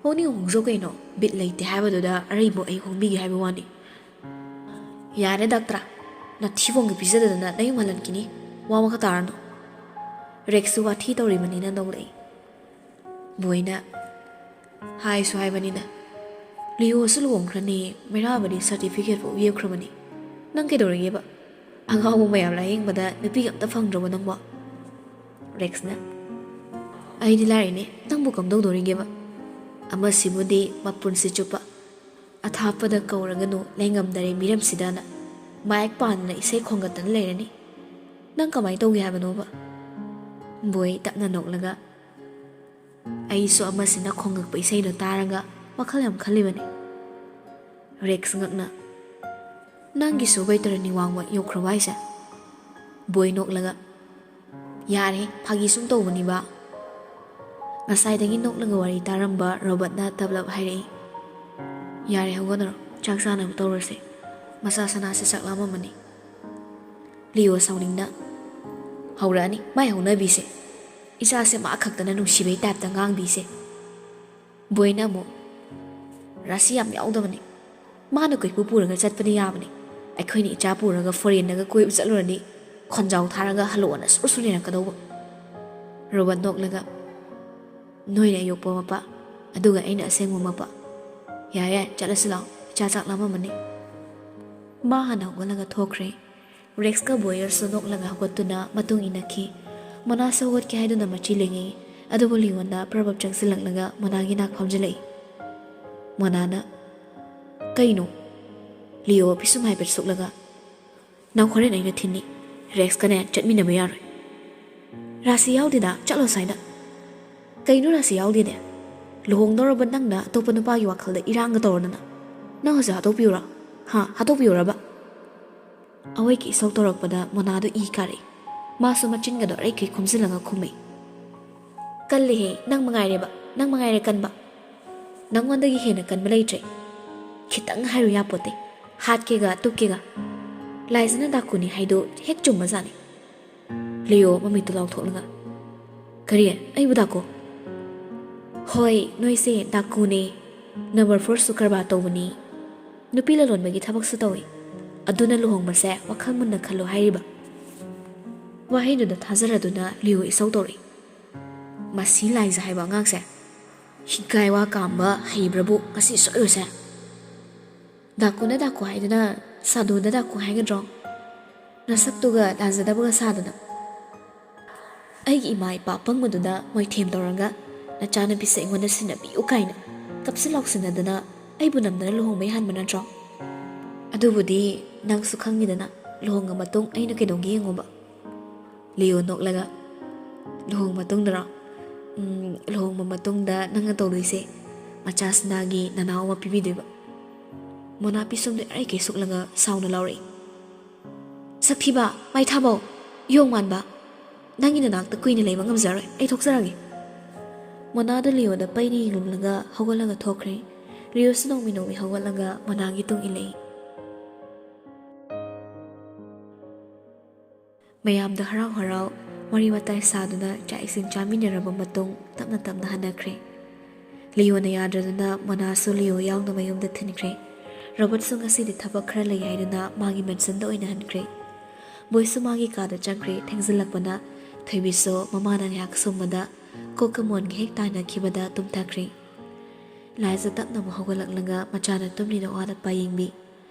"ꯍꯣꯡꯅꯤꯡ ꯍꯣꯡꯖꯧ ꯀꯩꯅꯣ, ꯕꯤꯠ ꯂꯩꯇꯦ ꯍꯥꯏꯕꯗꯨꯗ ꯑꯔꯩꯕ ꯑꯩ ꯍꯣꯡꯕꯤꯒꯦ ꯍꯥꯏꯕ ꯋꯥꯅꯤ"꯫ "ꯌꯥꯔꯦ ꯗꯥꯛꯇꯔ, ꯅꯊꯤꯕꯣꯡꯒꯤ ꯄꯤꯖꯗꯗꯅ ꯅꯌꯨꯝ ꯍꯜꯍꯟꯈꯤꯅꯤ, ꯋꯥ ꯃꯈꯥ ꯇꯥꯔꯅꯨ"꯫ ꯔꯦꯛꯁꯁꯨ ꯋꯥꯊꯤ ꯇꯧꯔꯤꯕꯅꯤꯅ ꯅꯣꯛꯂꯛꯏ꯫ ꯕꯣꯏꯅ, "ꯍꯥꯏꯁꯨ ꯍꯥꯏꯕꯅꯤꯅ, ꯂꯤꯌꯣꯁꯨ ꯂꯨꯍꯣꯡꯈ꯭ꯔꯅꯤ, ꯃꯩꯔꯥꯕꯗꯤ ꯁꯥꯔꯇꯤꯐꯤꯀꯦꯠ ꯐꯥꯎ ꯌꯦꯞꯈ꯭ꯔꯕꯅꯤ꯫ ꯅꯪ ꯀꯩꯗꯧꯔꯒꯦꯕ? ꯑꯉꯥꯎꯕ ꯃꯌꯥꯝ ꯂꯥꯌꯦꯡꯕꯗ ꯅꯨꯄꯤꯒ ꯑꯝꯇ ꯐꯪꯗ꯭ꯔꯕꯣ ꯅꯪꯕꯣ?" ꯔꯦꯛꯁꯅ, "ꯑꯩꯗꯤ ꯂꯥꯏꯔꯤꯅꯦ, ꯅꯪꯕꯨ ꯀꯝꯗꯧꯗꯣꯔꯤꯒꯦꯕ? ꯑꯃꯁꯤꯕꯨꯗꯤ ꯃꯄꯨꯟꯁꯤ ꯆꯨꯞꯄ ꯑꯊꯥꯞꯄꯗ ꯀꯧꯔꯒꯅꯨ ꯂꯩꯉꯝꯗꯔꯦ ꯃꯤꯔꯝꯁꯤꯗꯅ ꯃꯥꯏꯛ ꯄꯥꯟꯗꯅ ꯏꯁꯩ ꯈꯣꯡꯒꯠꯇꯅ ꯂꯩꯔꯅꯤ꯫ ꯅꯪ ꯀꯃꯥꯏꯅ ꯇꯧꯒꯦ ꯍꯥꯏꯕꯅꯣꯕ?" ꯕꯣꯏ ꯇꯞꯅ ꯅꯣꯛꯂꯒ, "ꯑꯩꯁꯨ ꯑꯃꯁꯤꯅ ꯈꯣꯡꯉꯛꯄ ꯏꯁꯩꯗꯣ ꯇꯥꯔꯒ ꯋꯥꯈꯜ ꯌꯥꯝ ꯈꯜꯂꯤꯕꯅꯤ"꯫ ꯔꯦꯛꯁ ꯉꯛꯅ, "ꯅꯪꯒꯤꯁꯨ ꯕꯩꯇꯔꯅꯤ ꯋꯥꯡꯕ ꯌꯧꯈ꯭ꯔꯕ ꯍꯥꯏꯁꯦ?" ꯕꯣꯏ ꯅꯣꯛꯂꯒ, "ꯌꯥꯔꯦ, ꯐꯥꯒꯤ ꯁꯨꯝ ꯇꯧꯕꯅꯤꯕ"꯫ ꯉꯁꯥꯏꯗꯒꯤ ꯅꯣꯛꯂꯒ ꯋꯥꯔꯤ ꯇꯥꯔꯝꯕ ꯔꯣꯕꯔꯠꯅ ꯇꯞꯂꯞ ꯍꯥꯏꯔꯛꯏ, "ꯌꯥꯔꯦ, ꯍꯧꯒꯠꯅꯔꯣ, ꯆꯥꯛ ꯆꯥꯅꯕ ꯇꯧꯔꯁꯦ꯫ ꯃꯁꯥ ꯁꯅꯥꯁꯦ ꯆꯥꯛ ꯂꯥꯝꯃꯝꯃꯅꯤ"꯫ ꯂꯤꯌꯣ ꯁꯥꯎꯅꯤꯡꯅ, "ꯍꯧꯔꯛꯑꯅꯤ ꯃꯥꯏ ꯍꯧꯅꯕꯤꯁꯦ꯫ ꯏꯆꯥꯁꯦ ꯃꯥ ꯈꯛꯇꯅ ꯅꯨꯡꯁꯤꯕꯩ ꯇꯥꯏꯞꯇ ꯉꯥꯡꯕꯤꯁꯦ"꯫ ꯕꯣꯏꯅ ꯑꯃꯨꯛ, "ꯔꯥꯁꯤ ꯌꯥꯝ ꯌꯥꯎꯗꯕꯅꯤ꯫ ꯃꯥꯅ ꯀꯣꯏꯄꯨ ꯄꯨꯔꯒ ꯆꯠꯄꯗꯤ ꯌꯥꯕꯅꯤ꯫ ꯑꯩꯈꯣꯏꯅ ꯏꯆꯥ ꯄꯨꯔꯒ ꯐꯣꯔꯦꯟꯗꯒ ꯀꯣꯏꯕ ꯆꯠꯂꯨꯔꯗꯤ ꯈꯣꯟꯖꯥꯎ ꯊꯥꯔꯒ ꯍꯜꯂꯛꯑꯣꯅ ꯁꯨꯔ ꯁꯨꯔ ꯅꯦꯔꯛꯀꯗꯧꯕ"꯫ ꯔꯣꯕꯔꯠ ꯅꯣꯛꯂꯒ, "ꯅꯣꯏꯅ ꯑꯌꯣꯛꯄ ꯃꯄꯥ, ꯑꯗꯨꯒ ꯑꯩꯅ ꯑꯁꯦꯡꯕ ꯃꯄꯥ꯫ ꯌꯥꯔꯦ, ꯌꯥꯔꯦ, ꯆꯠꯂꯁꯤ ꯂꯥꯛꯑꯣ, ꯏꯆꯥ ꯆꯥꯛ ꯂꯥꯝꯃꯝꯃꯅꯤ"꯫ ꯃꯥ ꯍꯥꯟꯅ ꯍꯧꯒꯠꯂꯒ ꯊꯣꯛꯈ꯭ꯔꯦ꯫ ꯔꯦꯛꯁꯀ ꯕꯣꯌꯔꯁꯨ ꯅꯣꯛꯂꯒ ꯍꯧꯒꯠꯇꯨꯅ ꯃꯇꯨꯡ ꯏꯟꯅꯈꯤ꯫ ꯃꯣꯅꯥꯁꯨ ꯍꯧꯒꯠꯀꯦ ꯍꯥꯏꯗꯨꯅ ꯃꯆꯤ ꯂꯦꯡꯉꯤ, ꯑꯗꯨꯕꯨ ꯂꯤꯌꯣꯟꯗ ꯄ꯭ꯔꯕꯞ ꯆꯪꯁꯤꯜꯂꯛꯂꯒ ꯃꯣꯅꯥꯒꯤ ꯅꯥꯛ ꯐꯝꯖꯤꯜꯂꯛꯏ꯫ ꯃꯣꯅꯥꯅ, "ꯀꯩꯅꯣ?" ꯂꯤꯌꯣ ꯄꯤꯁꯨꯝ ꯍꯥꯏꯐꯦꯠ ꯁꯨꯛꯂꯒ, "ꯅꯪ ꯍꯣꯔꯦꯟ ꯑꯩꯅ ꯊꯤꯟꯅꯤ꯫ ꯔꯦꯛꯁꯀꯅꯦ ꯆꯠꯃꯤꯟꯅꯕ ꯌꯥꯔꯣꯏ"꯫ "ꯔꯥꯁꯤ ꯌꯥꯎꯗꯦꯗ, ꯆꯠꯂꯣ ꯁ꯭ꯋꯥꯏꯗ"꯫ "ꯀꯩꯅꯣ ꯔꯥꯁꯤ ꯌꯥꯎꯗꯦꯗꯤ?" ꯂꯨꯍꯣꯡꯗꯧꯔꯕ ꯅꯪꯅ ꯑꯇꯣꯞꯄ ꯅꯨꯄꯥꯒꯤ ꯋꯥꯈꯜꯗ ꯏꯔꯥꯡꯒ ꯇꯧꯔꯗꯅ꯫ ꯅꯪ ꯍꯧꯖꯤꯛ ꯍꯥꯠꯇꯣꯛꯄꯤꯌꯨꯔꯥ? ꯍꯥ, ꯍꯥꯠꯇꯣꯛꯄꯤꯌꯨꯔꯕ? ꯑꯋꯣꯏꯒꯤ ꯏꯁꯧ ꯇꯧꯔꯛꯄꯗ ꯃꯣꯅꯥꯗꯣ ꯏ ꯀꯥꯔꯛꯏ꯫ ꯃꯥꯁꯨ ꯃꯆꯤꯟꯒꯗꯣ ꯑꯔꯩꯈꯩ ꯈꯨꯝꯖꯤꯜꯂꯒ ꯈꯨꯝꯃꯤ꯫ "ꯀꯜꯂꯤꯍꯦ, ꯅꯪ ꯃꯉꯥꯏꯔꯦꯕ, ꯅꯪ ꯃꯉꯥꯏꯔꯦ ꯀꯟꯕ꯫ ꯅꯪꯉꯣꯟꯗꯒꯤ ꯍꯦꯟꯅ ꯀꯟꯕ ꯂꯩꯇ꯭ꯔꯦ꯫ ꯈꯤꯇꯪ ꯍꯥꯏꯔꯨ ꯌꯥꯄꯣꯠꯇꯦ꯫ ꯍꯥꯠꯀꯦꯒ ꯇꯨꯞꯀꯦꯒ꯫ ꯂꯥꯏꯖꯅ ꯗꯥꯀꯨꯅꯤ ꯍꯥꯏꯗꯣ ꯍꯦꯛ ꯆꯨꯝꯕꯖꯥꯠꯅꯤ꯫" ꯂꯤꯌꯣ ꯃꯃꯤꯠꯇꯨ ꯂꯥꯎꯊꯣꯛꯂꯒ, "ꯀꯔꯤ? ꯑꯩꯕꯨ ꯗꯥꯀꯨ?" "ꯍꯣꯏ, ꯅꯣꯏꯁꯦ ꯗꯥꯀꯨꯅꯦ꯫ ꯅꯝꯕꯔ ꯐꯣꯔꯁꯨ ꯀꯔꯕꯥꯔ ꯇꯧꯕꯅꯤ꯫ ꯅꯨꯄꯤ ꯂꯂꯣꯟꯕꯒꯤ ꯊꯕꯛꯁꯨ ꯇꯧꯏ꯫ ꯑꯗꯨꯅ ꯂꯨꯍꯣꯡꯕꯁꯦ ꯋꯥꯈꯜ ꯃꯨꯟꯅ ꯈꯜꯂꯣ ꯍꯥꯏꯔꯤꯕ꯫" ꯋꯥꯍꯩꯗꯨꯗ ꯊꯥꯖꯔꯗꯨꯅ ꯂꯤꯌꯣ ꯏꯁꯧ ꯇꯧꯔꯛꯏ꯫ "ꯃꯁꯤ ꯂꯥꯏꯖ ꯍꯥꯏꯕ ꯑꯉꯥꯡꯁꯦ ꯍꯤꯒꯥꯏ ꯋꯥ ꯀꯥꯝꯕ ꯍꯩꯕ꯭ꯔꯕꯨ ꯉꯁꯤ ꯁꯣꯏꯔꯨꯁꯦ꯫ ꯗꯥꯀꯨꯅ ꯗꯥꯀꯨ ꯍꯥꯏꯗꯅ ꯁꯥꯗꯨꯗ ꯗꯥꯀꯨ ꯍꯥꯏꯒꯗ꯭ꯔꯣ? ꯅꯁꯛꯇꯨꯒ ꯂꯥꯖꯗꯕꯒ ꯁꯥꯗꯅ꯫ ꯑꯩꯒꯤ ꯏꯃꯥ ꯏꯄꯥ ꯄꯪꯕꯗꯨꯗ ꯃꯣꯏꯊꯦꯝ ꯇꯧꯔꯒ ꯅꯆꯥꯅꯨꯄꯤꯁꯦ ꯑꯩꯉꯣꯟꯗ ꯁꯤꯟꯅꯕꯤꯌꯨ ꯀꯥꯏꯅ ꯀꯞꯁꯤꯟ ꯂꯥꯎꯁꯤꯟꯅꯗꯅ ꯑꯩꯕꯨ ꯅꯝꯗꯅ ꯂꯨꯍꯣꯡꯕ ꯌꯥꯍꯟꯕ ꯅꯠꯇ꯭ꯔꯣ? ꯑꯗꯨꯕꯨꯗꯤ ꯅꯪꯁꯨ ꯈꯪꯉꯤꯗꯅ, ꯂꯨꯍꯣꯡꯉ ꯃꯇꯨꯡ ꯑꯩꯅ ꯀꯩꯗꯧꯒꯦ ꯌꯦꯡꯉꯣꯕ꯫" ꯂꯤꯌꯣ ꯅꯣꯛꯂꯒ, "ꯂꯨꯍꯣꯡ ꯃꯇꯨꯡꯗꯔꯣ? ꯎꯝ, ꯂꯨꯍꯣꯡꯕ ꯃꯇꯨꯡꯗ ꯅꯪꯅ ꯇꯧꯗꯣꯏꯁꯦ ꯃꯆꯥꯁꯤꯅꯥꯒꯤ ꯅꯅꯥꯎ ꯑꯃ ꯄꯤꯕꯤꯗꯣꯏꯕ꯫" ꯃꯣꯅꯥ ꯄꯤꯁꯨꯝꯗꯨ ꯑꯔꯩꯀꯩ ꯁꯨꯛꯂꯒ ꯁꯥꯎꯅ ꯂꯥꯎꯔꯛꯏ꯫ "ꯁꯛꯊꯤꯕ, ꯃꯥꯏꯊꯥꯕꯧ, ꯌꯣꯡ ꯃꯥꯟꯕ, ꯅꯪꯒꯤ ꯅꯅꯥꯛꯇ ꯀꯨꯏꯅ ꯂꯩꯕ ꯉꯝꯖꯔꯣꯏ, ꯑꯩ ꯊꯣꯛꯆꯔꯒꯦ꯫" ꯃꯣꯅꯥꯗ ꯂꯤꯌꯣꯗ ꯄꯩꯅ ꯌꯦꯡꯂꯝꯂꯒ ꯍꯧꯒꯠꯂꯒ ꯊꯣꯛꯈ꯭ꯔꯦ꯫ ꯂꯤꯌꯣꯁꯨ ꯅꯣꯡꯃꯤ ꯅꯣꯡꯃꯤ ꯍꯧꯒꯠꯂꯒ ꯃꯣꯅꯥꯒꯤ ꯇꯨꯡ ꯏꯜꯂꯛꯏ꯫ ꯃꯌꯥꯝꯗ ꯍꯔꯥꯎ ꯍꯔꯥꯎ ꯋꯥꯔꯤ ꯋꯥꯇꯥꯏ ꯁꯥꯗꯨꯅ ꯆꯥꯛ ꯏꯁꯤꯡ ꯆꯥꯃꯤꯟꯅꯔꯕ ꯃꯇꯨꯡ ꯇꯞꯅ ꯇꯞꯅ ꯍꯟꯅꯈ꯭ꯔꯦ꯫ ꯂꯤꯌꯣꯅ ꯌꯥꯗ꯭ꯔꯗꯨꯅ ꯃꯣꯅꯥꯁꯨ ꯂꯤꯌꯣ ꯌꯥꯎꯅ ꯃꯌꯨꯝꯗ ꯊꯤꯟꯈ꯭ꯔꯦ꯫ ꯔꯣꯕꯔꯠꯁꯨ ꯉꯁꯤꯗꯤ ꯊꯕꯛ ꯈꯔ ꯂꯩ ꯍꯥꯏꯗꯨꯅ ꯃꯥꯒꯤ ꯃꯦꯟꯁꯟꯗ ꯑꯣꯏꯅ ꯍꯟꯈ꯭ꯔꯦ꯫ ꯕꯣꯏꯁꯨ ꯃꯥꯒꯤ ꯀꯥꯗ ꯆꯪꯈ꯭ꯔꯦ꯫ ꯊꯦꯡꯖꯤꯜꯂꯛꯄꯅ ꯊꯣꯏꯕꯤꯁꯨ ꯃꯃꯥꯅ ꯉꯥꯏꯍꯥꯛ ꯁꯨꯝꯕꯗ ꯀꯣꯛꯀ ꯃꯣꯟꯒ ꯍꯦꯛ ꯇꯥꯏꯅꯈꯤꯕꯗ ꯇꯨꯝꯊꯈ꯭ꯔꯦ꯫ ꯂꯥꯏꯖ ꯇꯞꯅ ꯑꯃꯨꯛ ꯍꯧꯒꯠꯂꯛꯂꯒ ꯃꯆꯥꯅ ꯇꯨꯝꯂꯤꯗꯣ ꯋꯥꯗꯠꯄ ꯌꯦꯡꯕꯤ꯫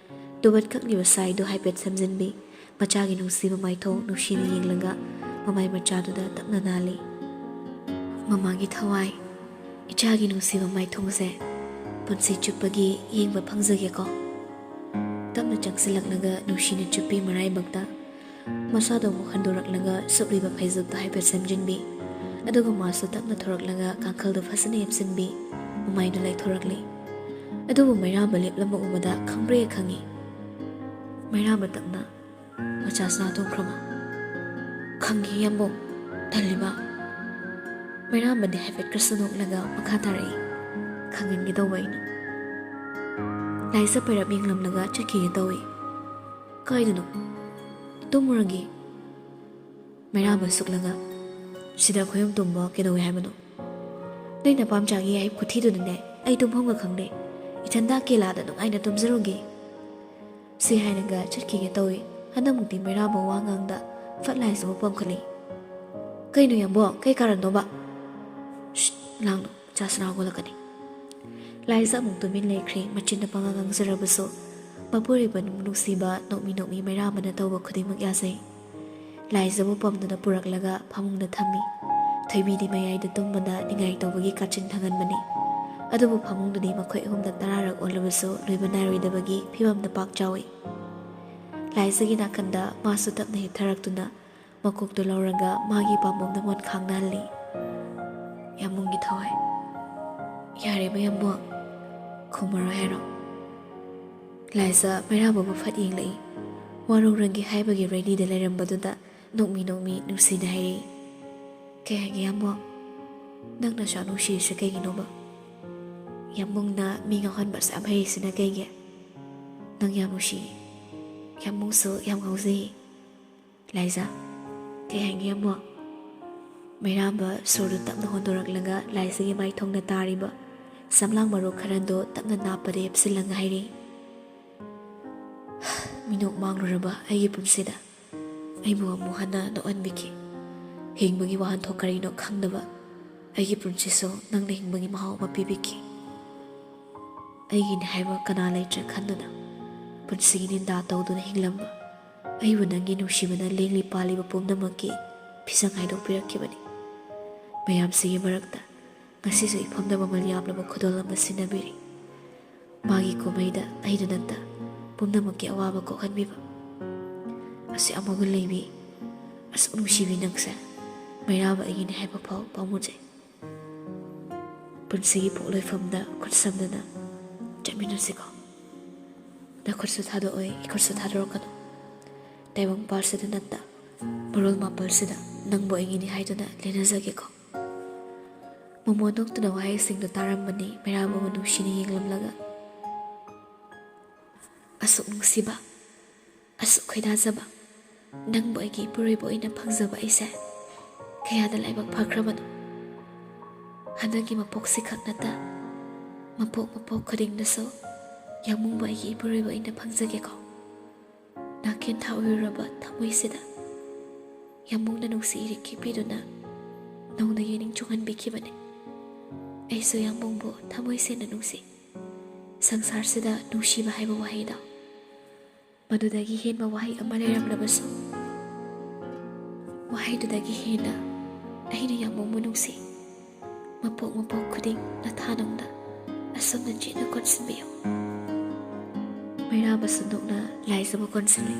ꯇꯨꯕꯠ ꯀꯛꯂꯤꯕ ꯁꯥꯏꯗꯨ ꯍꯥꯏꯐꯦꯠ ꯁꯦꯝꯖꯤꯟꯕꯤ꯫ ꯃꯆꯥꯒꯤ ꯅꯨꯡꯁꯤꯕ ꯃꯥꯏꯊꯣꯡ ꯅꯨꯡꯁꯤꯅ ꯌꯦꯡꯂꯒ ꯃꯃꯥꯏ ꯃꯆꯥꯗꯨꯗ ꯇꯞꯅ ꯅꯥꯜꯂꯤ꯫ "ꯃꯃꯥꯒꯤ ꯊꯋꯥꯏ, ꯏꯆꯥꯒꯤ ꯅꯨꯡꯁꯤꯕ ꯃꯥꯏꯊꯣꯡꯁꯦ ꯄꯨꯟꯁꯤ ꯆꯨꯞꯄꯒꯤ ꯌꯦꯡꯕ ꯐꯪꯖꯒꯦꯀꯣ꯫" ꯇꯞꯅ ꯆꯪꯁꯤꯜꯂꯛꯂꯒ ꯅꯨꯡꯁꯤꯅ ꯆꯨꯞꯄꯤ ꯃꯔꯥꯏꯕꯛꯇ꯫ ꯃꯁꯥꯗꯣ ꯑꯃꯨꯛ ꯍꯟꯗꯣꯔꯛꯂꯒ ꯁꯨꯞꯂꯤꯕ ꯐꯩꯖꯨꯞꯇꯣ ꯍꯥꯏꯐꯦꯠ ꯁꯦꯝꯖꯤꯟꯕꯤ꯫ ꯑꯗꯨꯒ ꯃꯥꯁꯨ ꯇꯞꯅ ꯊꯣꯔꯛꯂꯒ ꯀꯥꯡꯈꯜꯗꯨ ꯐꯖꯅ ꯌꯦꯞꯁꯤꯟꯕꯤ, ꯃꯃꯥꯏꯗꯨ ꯂꯩꯊꯣꯔꯛꯂꯤ꯫ ꯑꯗꯨꯕꯨ ꯃꯩꯔꯥꯕ ꯂꯦꯞꯂꯝꯕ ꯎꯕꯗ ꯈꯪꯕ꯭ꯔꯦ ꯈꯪꯉꯤ꯫ ꯃꯩꯔꯥꯕ ꯇꯞꯅ, "ꯃꯆꯥꯁꯤꯅ ꯇꯨꯝꯈ꯭ꯔꯕ?" "ꯈꯪꯉꯤ ꯌꯥꯝꯕꯨꯡ, ꯇꯜꯂꯤꯕ?" ꯃꯩꯔꯥꯕꯗꯤ ꯍꯥꯏꯐꯦꯠꯀꯁꯨ ꯅꯣꯛꯂꯒ ꯃꯈꯥ ꯇꯥꯔꯛꯏ, "ꯈꯪꯍꯟꯒꯦ ꯇꯧꯕ ꯑꯩꯅ꯫" ꯂꯥꯏꯖ ꯄꯩꯔꯞ ꯌꯦꯡꯂꯝꯂꯒ ꯆꯠꯈꯤꯒꯦ ꯇꯧꯏ꯫ "ꯀꯥꯏꯗꯅꯣ? ꯇꯨꯝꯃꯨꯔꯒꯦ꯫" ꯃꯩꯔꯥꯕ ꯁꯨꯛꯂꯒ, "ꯁꯤꯗ ꯈꯣꯏꯌꯨꯝ ꯇꯨꯝꯕ ꯀꯩꯗꯧꯋꯦ ꯍꯥꯏꯕꯅꯣ? ꯅꯣꯏ ꯅꯄꯥꯝꯆꯥꯒꯤ ꯍꯥꯏ ꯈꯨꯊꯤꯗꯨꯅꯅꯦ ꯑꯩ ꯇꯨꯝꯐꯝꯒ ꯈꯪꯗꯦ꯫ ꯏꯊꯟꯗ ꯀꯦꯂꯥꯗ ꯅꯨꯡꯉꯥꯏꯅ ꯇꯨꯝꯖꯔꯨꯒꯦ꯫" ꯁꯤ ꯍꯥꯏꯔꯒ ꯆꯠꯈꯤꯒꯦ ꯇꯧꯏ꯫ ꯍꯟꯗꯛꯃꯨꯛꯇꯤ ꯃꯩꯔꯥꯕ ꯋꯥ ꯉꯥꯡꯗ ꯐꯠ ꯂꯥꯏꯖꯕꯨ ꯄꯝꯈꯠꯂꯤ꯫ "ꯀꯩꯅꯣ ꯌꯥꯝꯕꯣ, ꯀꯩ ꯀꯥꯔꯟꯅꯣꯕ?" "ꯁ꯭ꯁ, ꯂꯥꯡꯅꯨ, ꯏꯆꯥꯁꯤꯅ ꯍꯧꯒꯠꯂꯛꯀꯅꯤ꯫" ꯂꯥꯏꯖ ꯑꯃꯨꯛ ꯇꯨꯃꯤꯟ ꯂꯩꯈ꯭ꯔꯦ꯫ ꯃꯆꯤꯟꯗ ꯄꯉꯥꯡ ꯉꯥꯡꯖꯔꯕꯁꯨ ꯃꯄꯨꯔꯣꯏꯕ ꯅꯨꯡꯁꯤꯕ ꯅꯣꯛꯃꯤ ꯅꯣꯛꯃꯤ ꯃꯩꯔꯥꯕꯅ ꯇꯧꯕ ꯈꯨꯗꯤꯡꯃꯛ ꯌꯥꯖꯩ꯫ ꯂꯥꯏꯖꯕꯨ ꯄꯝꯗꯨꯅ ꯄꯨꯔꯛꯂꯒ ꯐꯃꯨꯡꯗ ꯊꯝꯃꯤ꯫ ꯊꯣꯏꯕꯤꯗꯤ ꯃꯌꯥꯏꯗ ꯇꯨꯝꯕꯅ ꯅꯤꯡꯉꯥꯏ ꯇꯧꯕꯒꯤ ꯀꯥꯆꯤꯟ ꯊꯪꯍꯟꯕꯅꯤ꯫ ꯑꯗꯨꯕꯨ ꯐꯃꯨꯡꯗꯨꯗꯤ ꯃꯈꯣꯏ ꯑꯍꯨꯝꯗ ꯇꯔꯥꯔꯛ ꯑꯣꯜꯂꯕꯁꯨ ꯂꯣꯏꯕ ꯅꯥꯏꯔꯣꯏꯗꯕꯒꯤ ꯐꯤꯕꯝꯗ ꯄꯥꯛ ꯆꯥꯎꯏ꯫ ꯂꯥꯏꯖꯒꯤ ꯅꯥꯀꯟꯗ ꯃꯥꯁꯨ ꯇꯞꯅ ꯍꯤꯞꯊꯔꯛꯇꯨꯅ ꯃꯀꯣꯛꯇꯨ ꯂꯧꯔꯒ ꯃꯥꯒꯤ ꯄꯥꯝꯕꯣꯝꯗ ꯃꯣꯟ ꯈꯥꯡꯅꯍꯜꯂꯤ꯫ "ꯌꯥꯝꯕꯨꯡꯒꯤ ꯊꯋꯥꯏ꯫" "ꯌꯥꯔꯦꯕ ꯌꯥꯝꯕꯨꯡ, ꯈꯨꯝꯃꯔꯣꯏ ꯍꯥꯏꯔꯣ?" ꯂꯥꯏꯖ ꯃꯩꯔꯥꯕꯕꯨ ꯐꯠ ꯌꯦꯡꯂꯛꯏ꯫ ꯋꯥꯔꯧꯔꯒꯦ ꯍꯥꯏꯕꯒꯤ ꯔꯦꯗꯤꯗ ꯂꯩꯔꯝꯕꯗꯨꯗ ꯅꯣꯛꯃꯤ ꯅꯣꯛꯃꯤ ꯅꯨꯡꯁꯤꯅ ꯍꯥꯏꯔꯛꯏ꯫ "ꯀꯩ ꯍꯥꯏꯒꯦ ꯌꯥꯝꯕꯨꯡ? ꯅꯪꯅ ꯁꯨꯛ ꯅꯨꯡꯁꯤꯔꯤꯁꯦ ꯀꯩꯒꯤꯅꯣꯕ? ꯌꯥꯝꯕꯨꯡꯅ ꯃꯤ ꯉꯥꯎꯍꯟꯕꯁꯦ ꯌꯥꯝ ꯍꯩꯔꯤꯁꯤꯅ ꯀꯩꯒꯤ? ꯅꯪ ꯌꯥꯝ ꯅꯨꯡꯁꯤꯌꯦ꯫ ꯌꯥꯝꯕꯨꯡꯁꯨ ꯌꯥꯝ ꯉꯥꯎꯖꯩꯌꯦ꯫" "ꯂꯥꯏꯖ, ꯀꯩ ꯍꯥꯏꯒꯦ ꯌꯥꯝꯕꯨꯡ?" ꯃꯩꯔꯥꯕ ꯁꯣꯔꯗꯨ ꯇꯞꯅ ꯍꯣꯟꯗꯣꯔꯛꯂꯒ ꯂꯥꯏꯖꯒꯤ ꯃꯥꯏꯊꯣꯡꯗ ꯇꯥꯔꯤꯕ ꯁꯝꯂꯥꯡ ꯃꯔꯨ ꯈꯔꯗꯣ ꯇꯞꯅ ꯅꯥꯞꯄꯗ ꯌꯦꯞꯁꯤꯜꯂꯒ ꯍꯥꯏꯔꯛꯏ꯫ "ꯃꯤꯅꯣꯛ ꯃꯥꯡꯂꯨꯔꯕ ꯑꯩꯒꯤ ꯄꯨꯟꯁꯤꯗ ꯑꯩꯕꯨ ꯑꯃꯨꯛ ꯍꯟꯅ ꯅꯣꯛꯍꯟꯕꯤꯈꯤ꯫ ꯍꯤꯡꯕꯒꯤ ꯋꯥꯍꯟꯊꯣꯛ ꯀꯔꯤꯅꯣ ꯈꯪꯗꯕ ꯑꯩꯒꯤ ꯄꯨꯟꯁꯤꯁꯨ ꯅꯪꯅ ꯍꯤꯡꯕꯒꯤ ꯃꯍꯥꯎ ꯑꯃ ꯄꯤꯕꯤꯈꯤ꯫ ꯑꯩꯒꯤꯅꯤ ꯍꯥꯏꯕ ꯀꯅꯥ ꯂꯩꯇ꯭ꯔꯦ ꯈꯟꯗꯨꯅ ꯄꯨꯟꯁꯤꯒꯤ ꯅꯤꯟꯗꯥ ꯇꯧꯗꯨꯅ ꯍꯤꯡꯂꯝꯕ ꯑꯩꯕꯨ ꯅꯪꯒꯤ ꯅꯨꯡꯁꯤꯕꯅ ꯂꯦꯡꯂꯤ ꯄꯥꯜꯂꯤꯕ ꯄꯨꯝꯅꯃꯛꯀꯤ ꯐꯤꯁꯪ ꯍꯥꯏꯗꯣꯛꯄꯤꯔꯛꯈꯤꯕꯅꯤ꯫ ꯃꯌꯥꯝꯁꯤꯒꯤ ꯃꯔꯛꯇ ꯉꯁꯤꯁꯨ ꯏꯐꯝꯗ ꯃꯃꯜ ꯌꯥꯝꯂꯕ ꯈꯨꯗꯣꯜ ꯑꯃ ꯁꯤꯟꯅꯕꯤꯔꯤ꯫ ꯃꯥꯒꯤ ꯀꯨꯝꯍꯩꯗ ꯑꯩꯗ ꯅꯠꯇ ꯄꯨꯝꯅꯃꯛꯀꯤ ꯑꯋꯥꯕ ꯀꯣꯛꯍꯟꯕꯤꯕ꯫ ꯑꯁꯨꯛ ꯌꯥꯝ ꯃꯒꯨꯟ ꯂꯩꯕꯤ, ꯑꯁꯨꯛ ꯅꯨꯡꯁꯤꯕꯤ ꯅꯪꯁꯦ ꯃꯩꯔꯥꯕ ꯑꯩꯒꯤꯅꯤ ꯍꯥꯏꯕ ꯐꯥꯎ ꯄꯥꯝꯃꯨꯖꯩ꯫ ꯄꯨꯟꯁꯤꯒꯤ ꯄꯣꯛꯂꯣꯏꯐꯝꯗ ꯈꯨꯠ ꯁꯝꯅꯅ ꯆꯠꯃꯤꯟꯅꯁꯤꯀꯣ꯫ ꯅꯈꯨꯠꯁꯨ ꯊꯥꯗꯣꯛꯑꯣꯏ, ꯏꯈꯨꯠꯁꯨ ꯊꯥꯗꯣꯔꯛꯀꯅꯨ꯫ ꯇꯥꯏꯕꯪꯄꯥꯜꯁꯤꯗ ꯅꯠꯇ, ꯃꯔꯣꯜ ꯃꯥꯄꯜꯁꯤꯗ ꯅꯪꯕꯨ ꯑꯩꯒꯤꯅꯤ ꯍꯥꯏꯗꯨꯅ ꯂꯦꯟꯅꯖꯒꯦꯀꯣ꯫ ꯃꯣꯃꯣꯟ ꯅꯣꯛꯇꯨꯅ ꯋꯥꯍꯩꯁꯤꯡꯗꯨ ꯇꯥꯔꯝꯕꯅꯤ ꯃꯩꯔꯥꯕꯕꯨ ꯅꯨꯡꯁꯤꯅ ꯌꯦꯡꯂꯝꯂꯒ꯫ ꯑꯁꯨꯛ ꯅꯨꯡꯁꯤꯕ, ꯑꯁꯨꯛ ꯈꯣꯏꯗꯥꯖꯕ, ꯅꯪꯕꯨ ꯑꯩꯒꯤ ꯏꯄꯨꯔꯣꯏꯕ ꯑꯣꯏꯅ ꯐꯪꯖꯕ ꯑꯩꯁꯦ ꯀꯌꯥꯗ ꯂꯥꯏꯕꯛ ꯐꯈ꯭ꯔꯕꯅꯣ꯫ ꯍꯟꯗꯛꯀꯤ ꯃꯄꯣꯛꯁꯤ ꯈꯛ ꯅꯠꯇ, ꯃꯄꯣꯛ ꯃꯄꯣꯛ ꯈꯨꯗꯤꯡꯗꯁꯨ ꯌꯥꯝꯕꯨꯡꯕꯨ ꯑꯩꯒꯤ ꯏꯄꯨꯔꯣꯏꯕ ꯑꯣꯏꯅ ꯐꯪꯖꯒꯦꯀꯣ꯫ ꯅꯥꯀꯦꯟ ꯊꯥ ꯑꯣꯏꯔꯨꯔꯕ ꯊꯃꯣꯏꯁꯤꯗ ꯌꯥꯝꯕꯨꯡꯅ ꯅꯨꯡꯁꯤ ꯏꯔꯤꯛ ꯈꯤꯛꯄꯤꯗꯨꯅ ꯅꯧꯅ ꯌꯦꯅꯤꯡ ꯆꯣꯡꯍꯟꯕꯤꯈꯤꯕꯅꯤ꯫ ꯑꯩꯁꯨ ꯌꯥꯝꯕꯨꯡꯕꯨ ꯊꯃꯣꯏ ꯁꯦꯡꯅ ꯅꯨꯡꯁꯤ꯫ ꯁꯪꯁꯥꯔꯁꯤꯗ ꯅꯨꯡꯁꯤꯕ ꯍꯥꯏꯕ ꯋꯥꯍꯩꯗꯣ ꯃꯗꯨꯗꯒꯤ ꯍꯦꯟꯕ ꯋꯥꯍꯩ ꯑꯃ ꯂꯩꯔꯝꯂꯕꯁꯨ, ꯋꯥꯍꯩꯗꯨꯗꯒꯤ ꯍꯦꯟꯅ ꯑꯩꯅ ꯌꯥꯝꯕꯨꯡꯕꯨ ꯅꯨꯡꯁꯤ꯫ ꯃꯄꯣꯛ ꯃꯄꯣꯛ ꯈꯨꯗꯤꯡ ꯅꯊꯥꯅꯨꯡꯗ ꯑꯁꯨꯝꯅ ꯆꯦꯠꯅ ꯀꯣꯟꯁꯤꯟꯕꯤꯌꯨ꯫ ꯃꯩꯔꯥꯕꯁꯨ ꯅꯣꯛꯅ ꯂꯥꯏꯖꯕꯨ ꯀꯣꯟꯁꯤꯜꯂꯤ꯫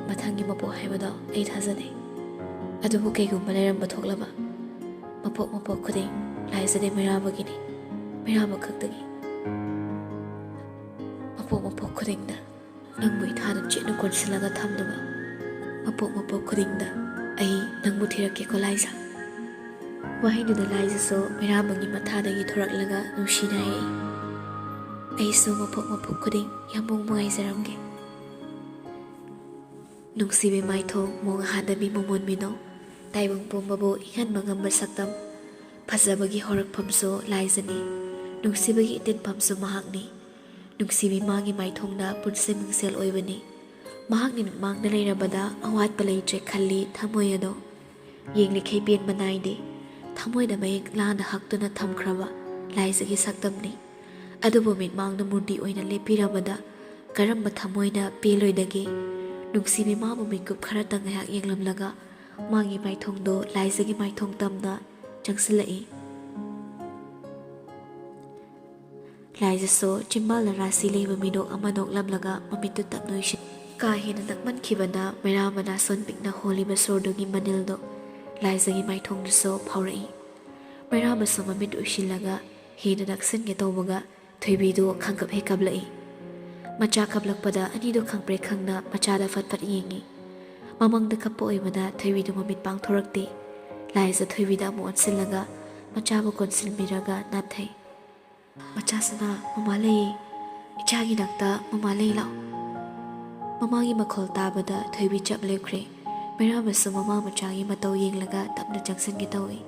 ꯃꯊꯪꯒꯤ ꯃꯄꯣꯛ ꯍꯥꯏꯕꯗꯣ ꯑꯩ ꯊꯥꯖꯗꯦ꯫ ꯑꯗꯨꯕꯨ ꯀꯩꯒꯨꯝꯕ ꯂꯩꯔꯝꯕ ꯊꯣꯛꯂꯕ, ꯃꯄꯣꯛ ꯃꯄꯣꯛ ꯈꯨꯗꯤꯡ ꯂꯥꯏꯖꯗꯤ ꯃꯩꯔꯥꯕꯒꯤꯅꯤ, ꯃꯩꯔꯥꯕ ꯈꯛꯇꯒꯤ꯫ ꯃꯄꯣꯛ ꯃꯄꯣꯛ ꯈꯨꯗꯤꯡꯗ ꯅꯪꯕꯨ ꯏꯊꯥꯅ ꯆꯦꯠꯅ ꯀꯣꯟꯁꯤꯜꯂꯒ ꯊꯝꯅꯕ ꯃꯄꯣꯛ ꯃꯄꯣꯛ ꯈꯨꯗꯤꯡꯗ ꯑꯩ ꯅꯪꯕꯨ ꯊꯤꯔꯛꯀꯦꯀꯣ ꯂꯥꯏꯖ꯫ ꯋꯥꯍꯩꯗꯨꯗ ꯂꯥꯏꯖꯁꯨ ꯃꯩꯔꯥꯕꯒꯤ ꯃꯊꯥꯗꯒꯤ ꯊꯣꯔꯛꯂꯒ ꯅꯨꯡꯁꯤꯅ ꯍꯥꯏꯔꯛꯏ, "ꯑꯩꯁꯨ ꯃꯄꯣꯛ ꯃꯄꯣꯛ ꯈꯨꯗꯤꯡ ꯌꯥꯝꯕꯨꯡꯕꯨ ꯉꯥꯏꯖꯔꯝꯒꯦ"꯫ ꯅꯨꯡꯁꯤꯕꯤ ꯃꯥꯏꯊꯣꯡ ꯃꯣꯡ ꯍꯥꯗꯕꯤ ꯃꯣꯃꯣꯟ ꯃꯤꯅꯣ, ꯇꯥꯏꯕꯪ ꯄꯨꯝꯕꯕꯨ ꯏꯪꯍꯟꯕ ꯉꯝꯕ ꯁꯛꯇꯝ, ꯐꯖꯕꯒꯤ ꯍꯧꯔꯛꯐꯝꯁꯨ ꯂꯥꯏꯖꯅꯤ, ꯅꯨꯡꯁꯤꯕꯒꯤ ꯏꯇꯤꯟꯐꯝꯁꯨ ꯃꯍꯥꯛꯅꯤ꯫ ꯅꯨꯡꯁꯤꯕꯤ ꯃꯥꯒꯤ ꯃꯥꯏꯊꯣꯡꯗ ꯄꯨꯟꯁꯤ ꯃꯤꯡꯁꯦꯜ ꯑꯣꯏꯕꯅꯤ꯫ ꯃꯍꯥꯛꯅ ꯃꯤꯠꯃꯥꯡꯗ ꯂꯩꯔꯕꯗ ꯑꯋꯥꯠꯄ ꯂꯩꯇ꯭ꯔꯦ ꯈꯜꯂꯤ ꯊꯃꯣꯏ ꯑꯗꯣ꯫ ꯌꯦꯡꯂꯤꯈꯩ ꯄꯦꯟꯕ ꯅꯥꯏꯗꯦ꯫ ꯊꯃꯣꯏꯗ ꯃꯌꯦꯛ ꯂꯥꯅ ꯍꯛꯇꯨꯅ ꯊꯝꯈ꯭ꯔꯕ ꯂꯥꯏꯖꯒꯤ ꯁꯛꯇꯝꯅꯤ꯫ ꯑꯗꯨꯕꯨ ꯃꯤꯠꯃꯥꯡꯗ ꯃꯨꯔꯇꯤ ꯑꯣꯏꯅ ꯂꯦꯞꯄꯤꯔꯕꯗ ꯀꯔꯝꯕ ꯊꯃꯣꯏꯅ ꯄꯦꯜꯂꯣꯏꯗꯒꯦ? ꯅꯨꯡꯁꯤꯕꯤ ꯃꯥꯕꯨ ꯃꯤꯠꯀꯨꯞ ꯈꯔꯇꯪ ꯉꯥꯏꯍꯥꯛ ꯌꯦꯡꯂꯝꯂꯒ ꯃꯥꯒꯤ ꯃꯥꯏꯊꯣꯡꯗꯣ ꯂꯥꯏꯖꯒꯤ ꯃꯥꯏꯊꯣꯡ ꯇꯝꯅ ꯆꯪꯁꯤꯜꯂꯛꯏ꯫ ꯂꯥꯏꯖꯁꯨ ꯆꯤꯝꯕꯥꯜꯗ ꯔꯥꯁꯤ ꯂꯩꯕ ꯃꯤꯅꯣꯛ ꯑꯃ ꯅꯣꯛꯂꯝꯂꯒ ꯃꯃꯤꯠꯇꯨ ꯇꯞꯅ ꯎꯏꯁꯤꯟ-, ꯀꯥ ꯍꯦꯟꯅ ꯅꯛꯃꯟꯈꯤꯕꯅ ꯃꯩꯔꯥꯕꯅ ꯁꯣꯟ ꯄꯤꯛꯅ ꯍꯣꯜꯂꯤꯕ ꯁꯣꯔꯗꯨꯒꯤ ꯃꯅꯤꯜꯗꯣ ꯂꯥꯏꯖꯒꯤ ꯃꯥꯏꯊꯣꯡꯗꯨꯁꯨ ꯐꯥꯎꯔꯛꯏ꯫ ꯃꯩꯔꯥꯕꯁꯨ ꯃꯃꯤꯠ ꯎꯏꯁꯤꯜꯂꯒ ꯍꯦꯟꯅ ꯅꯛꯁꯤꯟꯒꯦ ꯇꯧꯕꯒ ꯊꯣꯏꯕꯤꯗꯨ ꯈꯪꯀꯞ ꯍꯦꯛ ꯀꯞꯂꯛꯏ꯫ ꯃꯆꯥ ꯀꯞꯂꯛꯄꯗ ꯑꯅꯤꯗꯨ ꯈꯪꯄ꯭ꯔꯦꯛ ꯈꯪꯅ ꯃꯆꯥꯗ ꯐꯠ ꯐꯠ ꯌꯦꯡꯏ꯫ ꯃꯃꯪꯗ ꯀꯞꯄ ꯑꯣꯏꯕꯅ ꯊꯣꯏꯕꯤꯗꯨ ꯃꯃꯤꯠ ꯄꯥꯡꯊꯣꯔꯛꯇꯦ꯫ ꯂꯥꯏꯖ ꯊꯣꯏꯕꯤꯗ ꯑꯃꯨꯛ ꯑꯣꯟꯁꯤꯜꯂꯒ ꯃꯆꯥꯕꯨ ꯀꯣꯟꯁꯤꯟꯕꯤꯔꯒ ꯅꯥꯟꯊꯩ꯫ "ꯃꯆꯥ ꯁꯅꯥ, ꯃꯃꯥ ꯂꯩꯌꯦ꯫ ꯏꯆꯥꯒꯤ ꯅꯥꯛꯇ ꯃꯃꯥ ꯂꯩ, ꯂꯥꯛꯑꯣ꯫" ꯃꯃꯥꯒꯤ ꯃꯈꯣꯜ ꯇꯥꯕꯗ ꯊꯣꯏꯕꯤ ꯆꯞ ꯂꯦꯞꯈ꯭ꯔꯦ꯫ ꯃꯩꯔꯥꯕꯁꯨ ꯃꯃꯥ ꯃꯆꯥꯒꯤ ꯃꯇꯧ ꯌꯦꯡꯂꯒ ꯇꯞꯅ ꯆꯪꯁꯤꯟꯒꯦ ꯇꯧꯏ꯫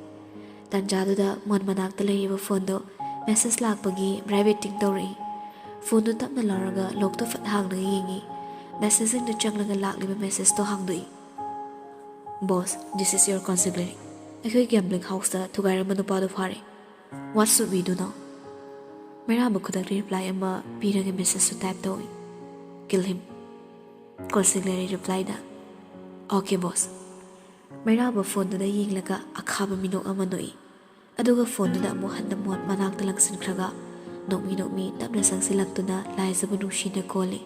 ꯇꯥꯟꯖꯥꯗꯨꯗ ꯃꯣꯟ ꯃꯅꯥꯛꯇ ꯂꯩꯔꯤꯕ ꯐꯣꯟꯗꯣ ꯃꯦꯁꯦꯖ ꯂꯥꯛꯄꯒꯤ ꯚꯥꯏꯕ꯭ꯔꯦꯇꯤꯡ ꯇꯧꯔꯛꯏ꯫ ꯐꯣꯟꯗꯨ ꯇꯞꯅ ꯂꯧꯔꯒ ꯂꯣꯛꯇꯣ ꯐꯠ ꯍꯥꯡꯂꯒ ꯌꯦꯡꯉꯤ꯫ ꯃꯦꯁꯦꯖꯁꯤꯡꯗ ꯆꯪꯂꯒ ꯂꯥꯛꯂꯤꯕ ꯃꯦꯁꯦꯖꯇꯣ ꯍꯥꯡꯗꯣꯛꯏ꯫ "Boss, this is your consigliere꯫ ꯑꯩꯈꯣꯏ ꯒꯦꯝꯕ꯭ꯂꯤꯡ ꯍꯥꯎꯁꯇ ꯊꯨꯒꯥꯏꯔꯝꯕ ꯅꯨꯄꯥꯗꯣ ꯐꯥꯔꯦ꯫ What should we do now?" ꯃꯩꯔꯥꯕ ꯈꯨꯗꯛꯇ ꯔꯤꯄ꯭ꯂꯥꯏ ꯑꯃ ꯄꯤꯔꯒ ꯃꯦꯁꯦꯖꯇꯨ ꯇꯥꯏꯞ ꯇꯧꯏ꯫ "Kill him," ꯀꯣꯟꯁꯤꯛꯂꯔꯤ ꯔꯤꯄ꯭ꯂꯥꯏꯗ꯫ "Okay, boss꯫" ꯃꯩꯔꯥꯕ ꯐꯣꯟꯗꯨꯗ ꯌꯦꯡꯂꯒ ꯑꯈꯥꯕ ꯃꯤꯅꯣꯛ ꯑꯃ ꯅꯣꯛꯏ꯫ ꯑꯗꯨꯒ ꯐꯣꯟꯗꯨꯗ ꯑꯃꯨꯛ ꯍꯟꯅ ꯃꯣꯟ ꯃꯅꯥꯛꯇ ꯂꯪꯁꯤꯟꯈ꯭ꯔꯒ ꯅꯣꯛꯃꯤ ꯅꯣꯛꯃꯤ ꯇꯞꯅ ꯆꯪꯁꯤꯜꯂꯛꯇꯨꯅ ꯂꯥꯏꯖꯕꯨ ꯅꯨꯡꯁꯤꯅ ꯀꯣꯜꯂꯤ꯫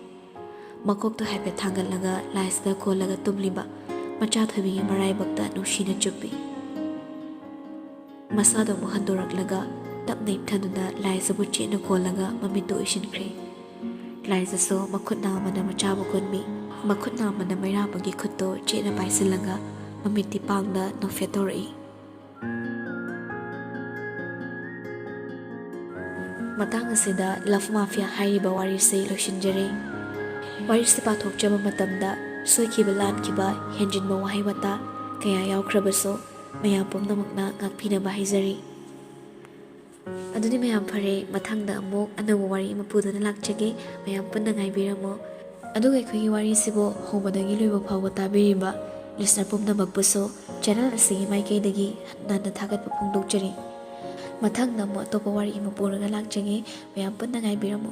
ꯃꯀꯣꯛꯇꯣ ꯍꯥꯏꯐꯦꯠ ꯊꯥꯡꯒꯠꯂꯒ ꯂꯥꯏꯖꯗ ꯀꯣꯜꯂꯒ ꯇꯨꯝꯂꯤꯕ ꯃꯆꯥ ꯊꯣꯏꯕꯤꯒꯤ ꯃꯔꯥꯏꯕꯛꯇ ꯅꯨꯡꯁꯤꯅ ꯆꯨꯞꯄꯤ꯫ ꯃꯁꯥꯗꯣ ꯑꯃꯨꯛ ꯍꯟꯗꯣꯔꯛꯂꯒ ꯇꯞꯅ ꯏꯞꯊꯗꯨꯅ ꯂꯥꯏꯖꯕꯨ ꯆꯦꯠꯅ ꯀꯣꯜꯂꯒ ꯃꯃꯤꯠꯇꯨ ꯎꯏꯁꯤꯟꯈ꯭ꯔꯦ꯫ ꯂꯥꯏꯖꯁꯨ ꯃꯈꯨꯠ ꯅꯥꯝꯃꯅ ꯃꯆꯥꯕꯨ ꯀꯣꯟꯕꯤ, ꯃꯈꯨꯠ ꯅꯥꯝꯃꯅ ꯃꯩꯔꯥꯕꯒꯤ ꯈꯨꯠꯇꯣ ꯆꯦꯠꯅ ꯄꯥꯏꯁꯤꯜꯂꯒ ꯃꯃꯤꯠꯇꯤ ꯄꯥꯡꯗ ꯅꯣꯛꯐꯦꯠ ꯇꯧꯔꯛꯏ꯫ ꯃꯇꯥꯡ ꯑꯁꯤꯗ Love Mafia ꯍꯥꯏꯔꯤꯕ ꯋꯥꯔꯤꯁꯤ ꯂꯣꯏꯁꯤꯟꯖꯔꯦ꯫ ꯋꯥꯔꯤꯁꯤ ꯄꯥꯊꯣꯛꯆꯕ ꯃꯇꯝꯗ ꯁꯣꯏꯈꯤꯕ ꯂꯥꯟꯈꯤꯕ, ꯍꯦꯟꯖꯤꯟꯕ ꯋꯥꯍꯩ ꯋꯥꯇꯥ ꯀꯌꯥ ꯌꯥꯎꯈ꯭ꯔꯕꯁꯨ ꯃꯌꯥꯝ ꯄꯨꯝꯅꯃꯛꯅ ꯉꯥꯛꯄꯤꯅꯕ ꯍꯥꯏꯖꯔꯤ꯫ ꯑꯗꯨꯗꯤ ꯃꯌꯥꯝ ꯐꯔꯦ, ꯃꯊꯪꯗ ꯑꯃꯨꯛ ꯑꯅꯧꯕ ꯋꯥꯔꯤ ꯑꯃ ꯄꯨꯗꯨꯅ ꯂꯥꯛꯆꯒꯦ, ꯃꯌꯥꯝ ꯄꯨꯟꯅ ꯉꯥꯏꯕꯤꯔꯝꯃꯣ꯫ ꯑꯗꯨꯒ ꯑꯩꯈꯣꯏꯒꯤ ꯋꯥꯔꯤꯁꯤꯕꯨ ꯍꯧꯕꯗꯒꯤ ꯂꯣꯏꯕ ꯐꯥꯎꯕ ꯇꯥꯕꯤꯔꯤꯕ listener ꯄꯨꯝꯅꯃꯛꯄꯨꯁꯨ channel ꯑꯁꯤꯒꯤ ꯃꯥꯏꯀꯩꯗꯒꯤ ꯍꯟꯅ ꯍꯟꯅ ꯊꯥꯒꯠꯄ ꯐꯣꯡꯗꯣꯛꯆꯔꯤ꯫ ꯃꯊꯪꯗ ꯑꯃꯨꯛ ꯑꯇꯣꯞꯄ ꯋꯥꯔꯤ ꯑꯃ ꯄꯨꯔꯒ ꯂꯥꯛꯆꯒꯦ, ꯃꯌꯥꯝ ꯄꯨꯟꯅ ꯉꯥꯏꯕꯤꯔꯝꯃꯣ꯫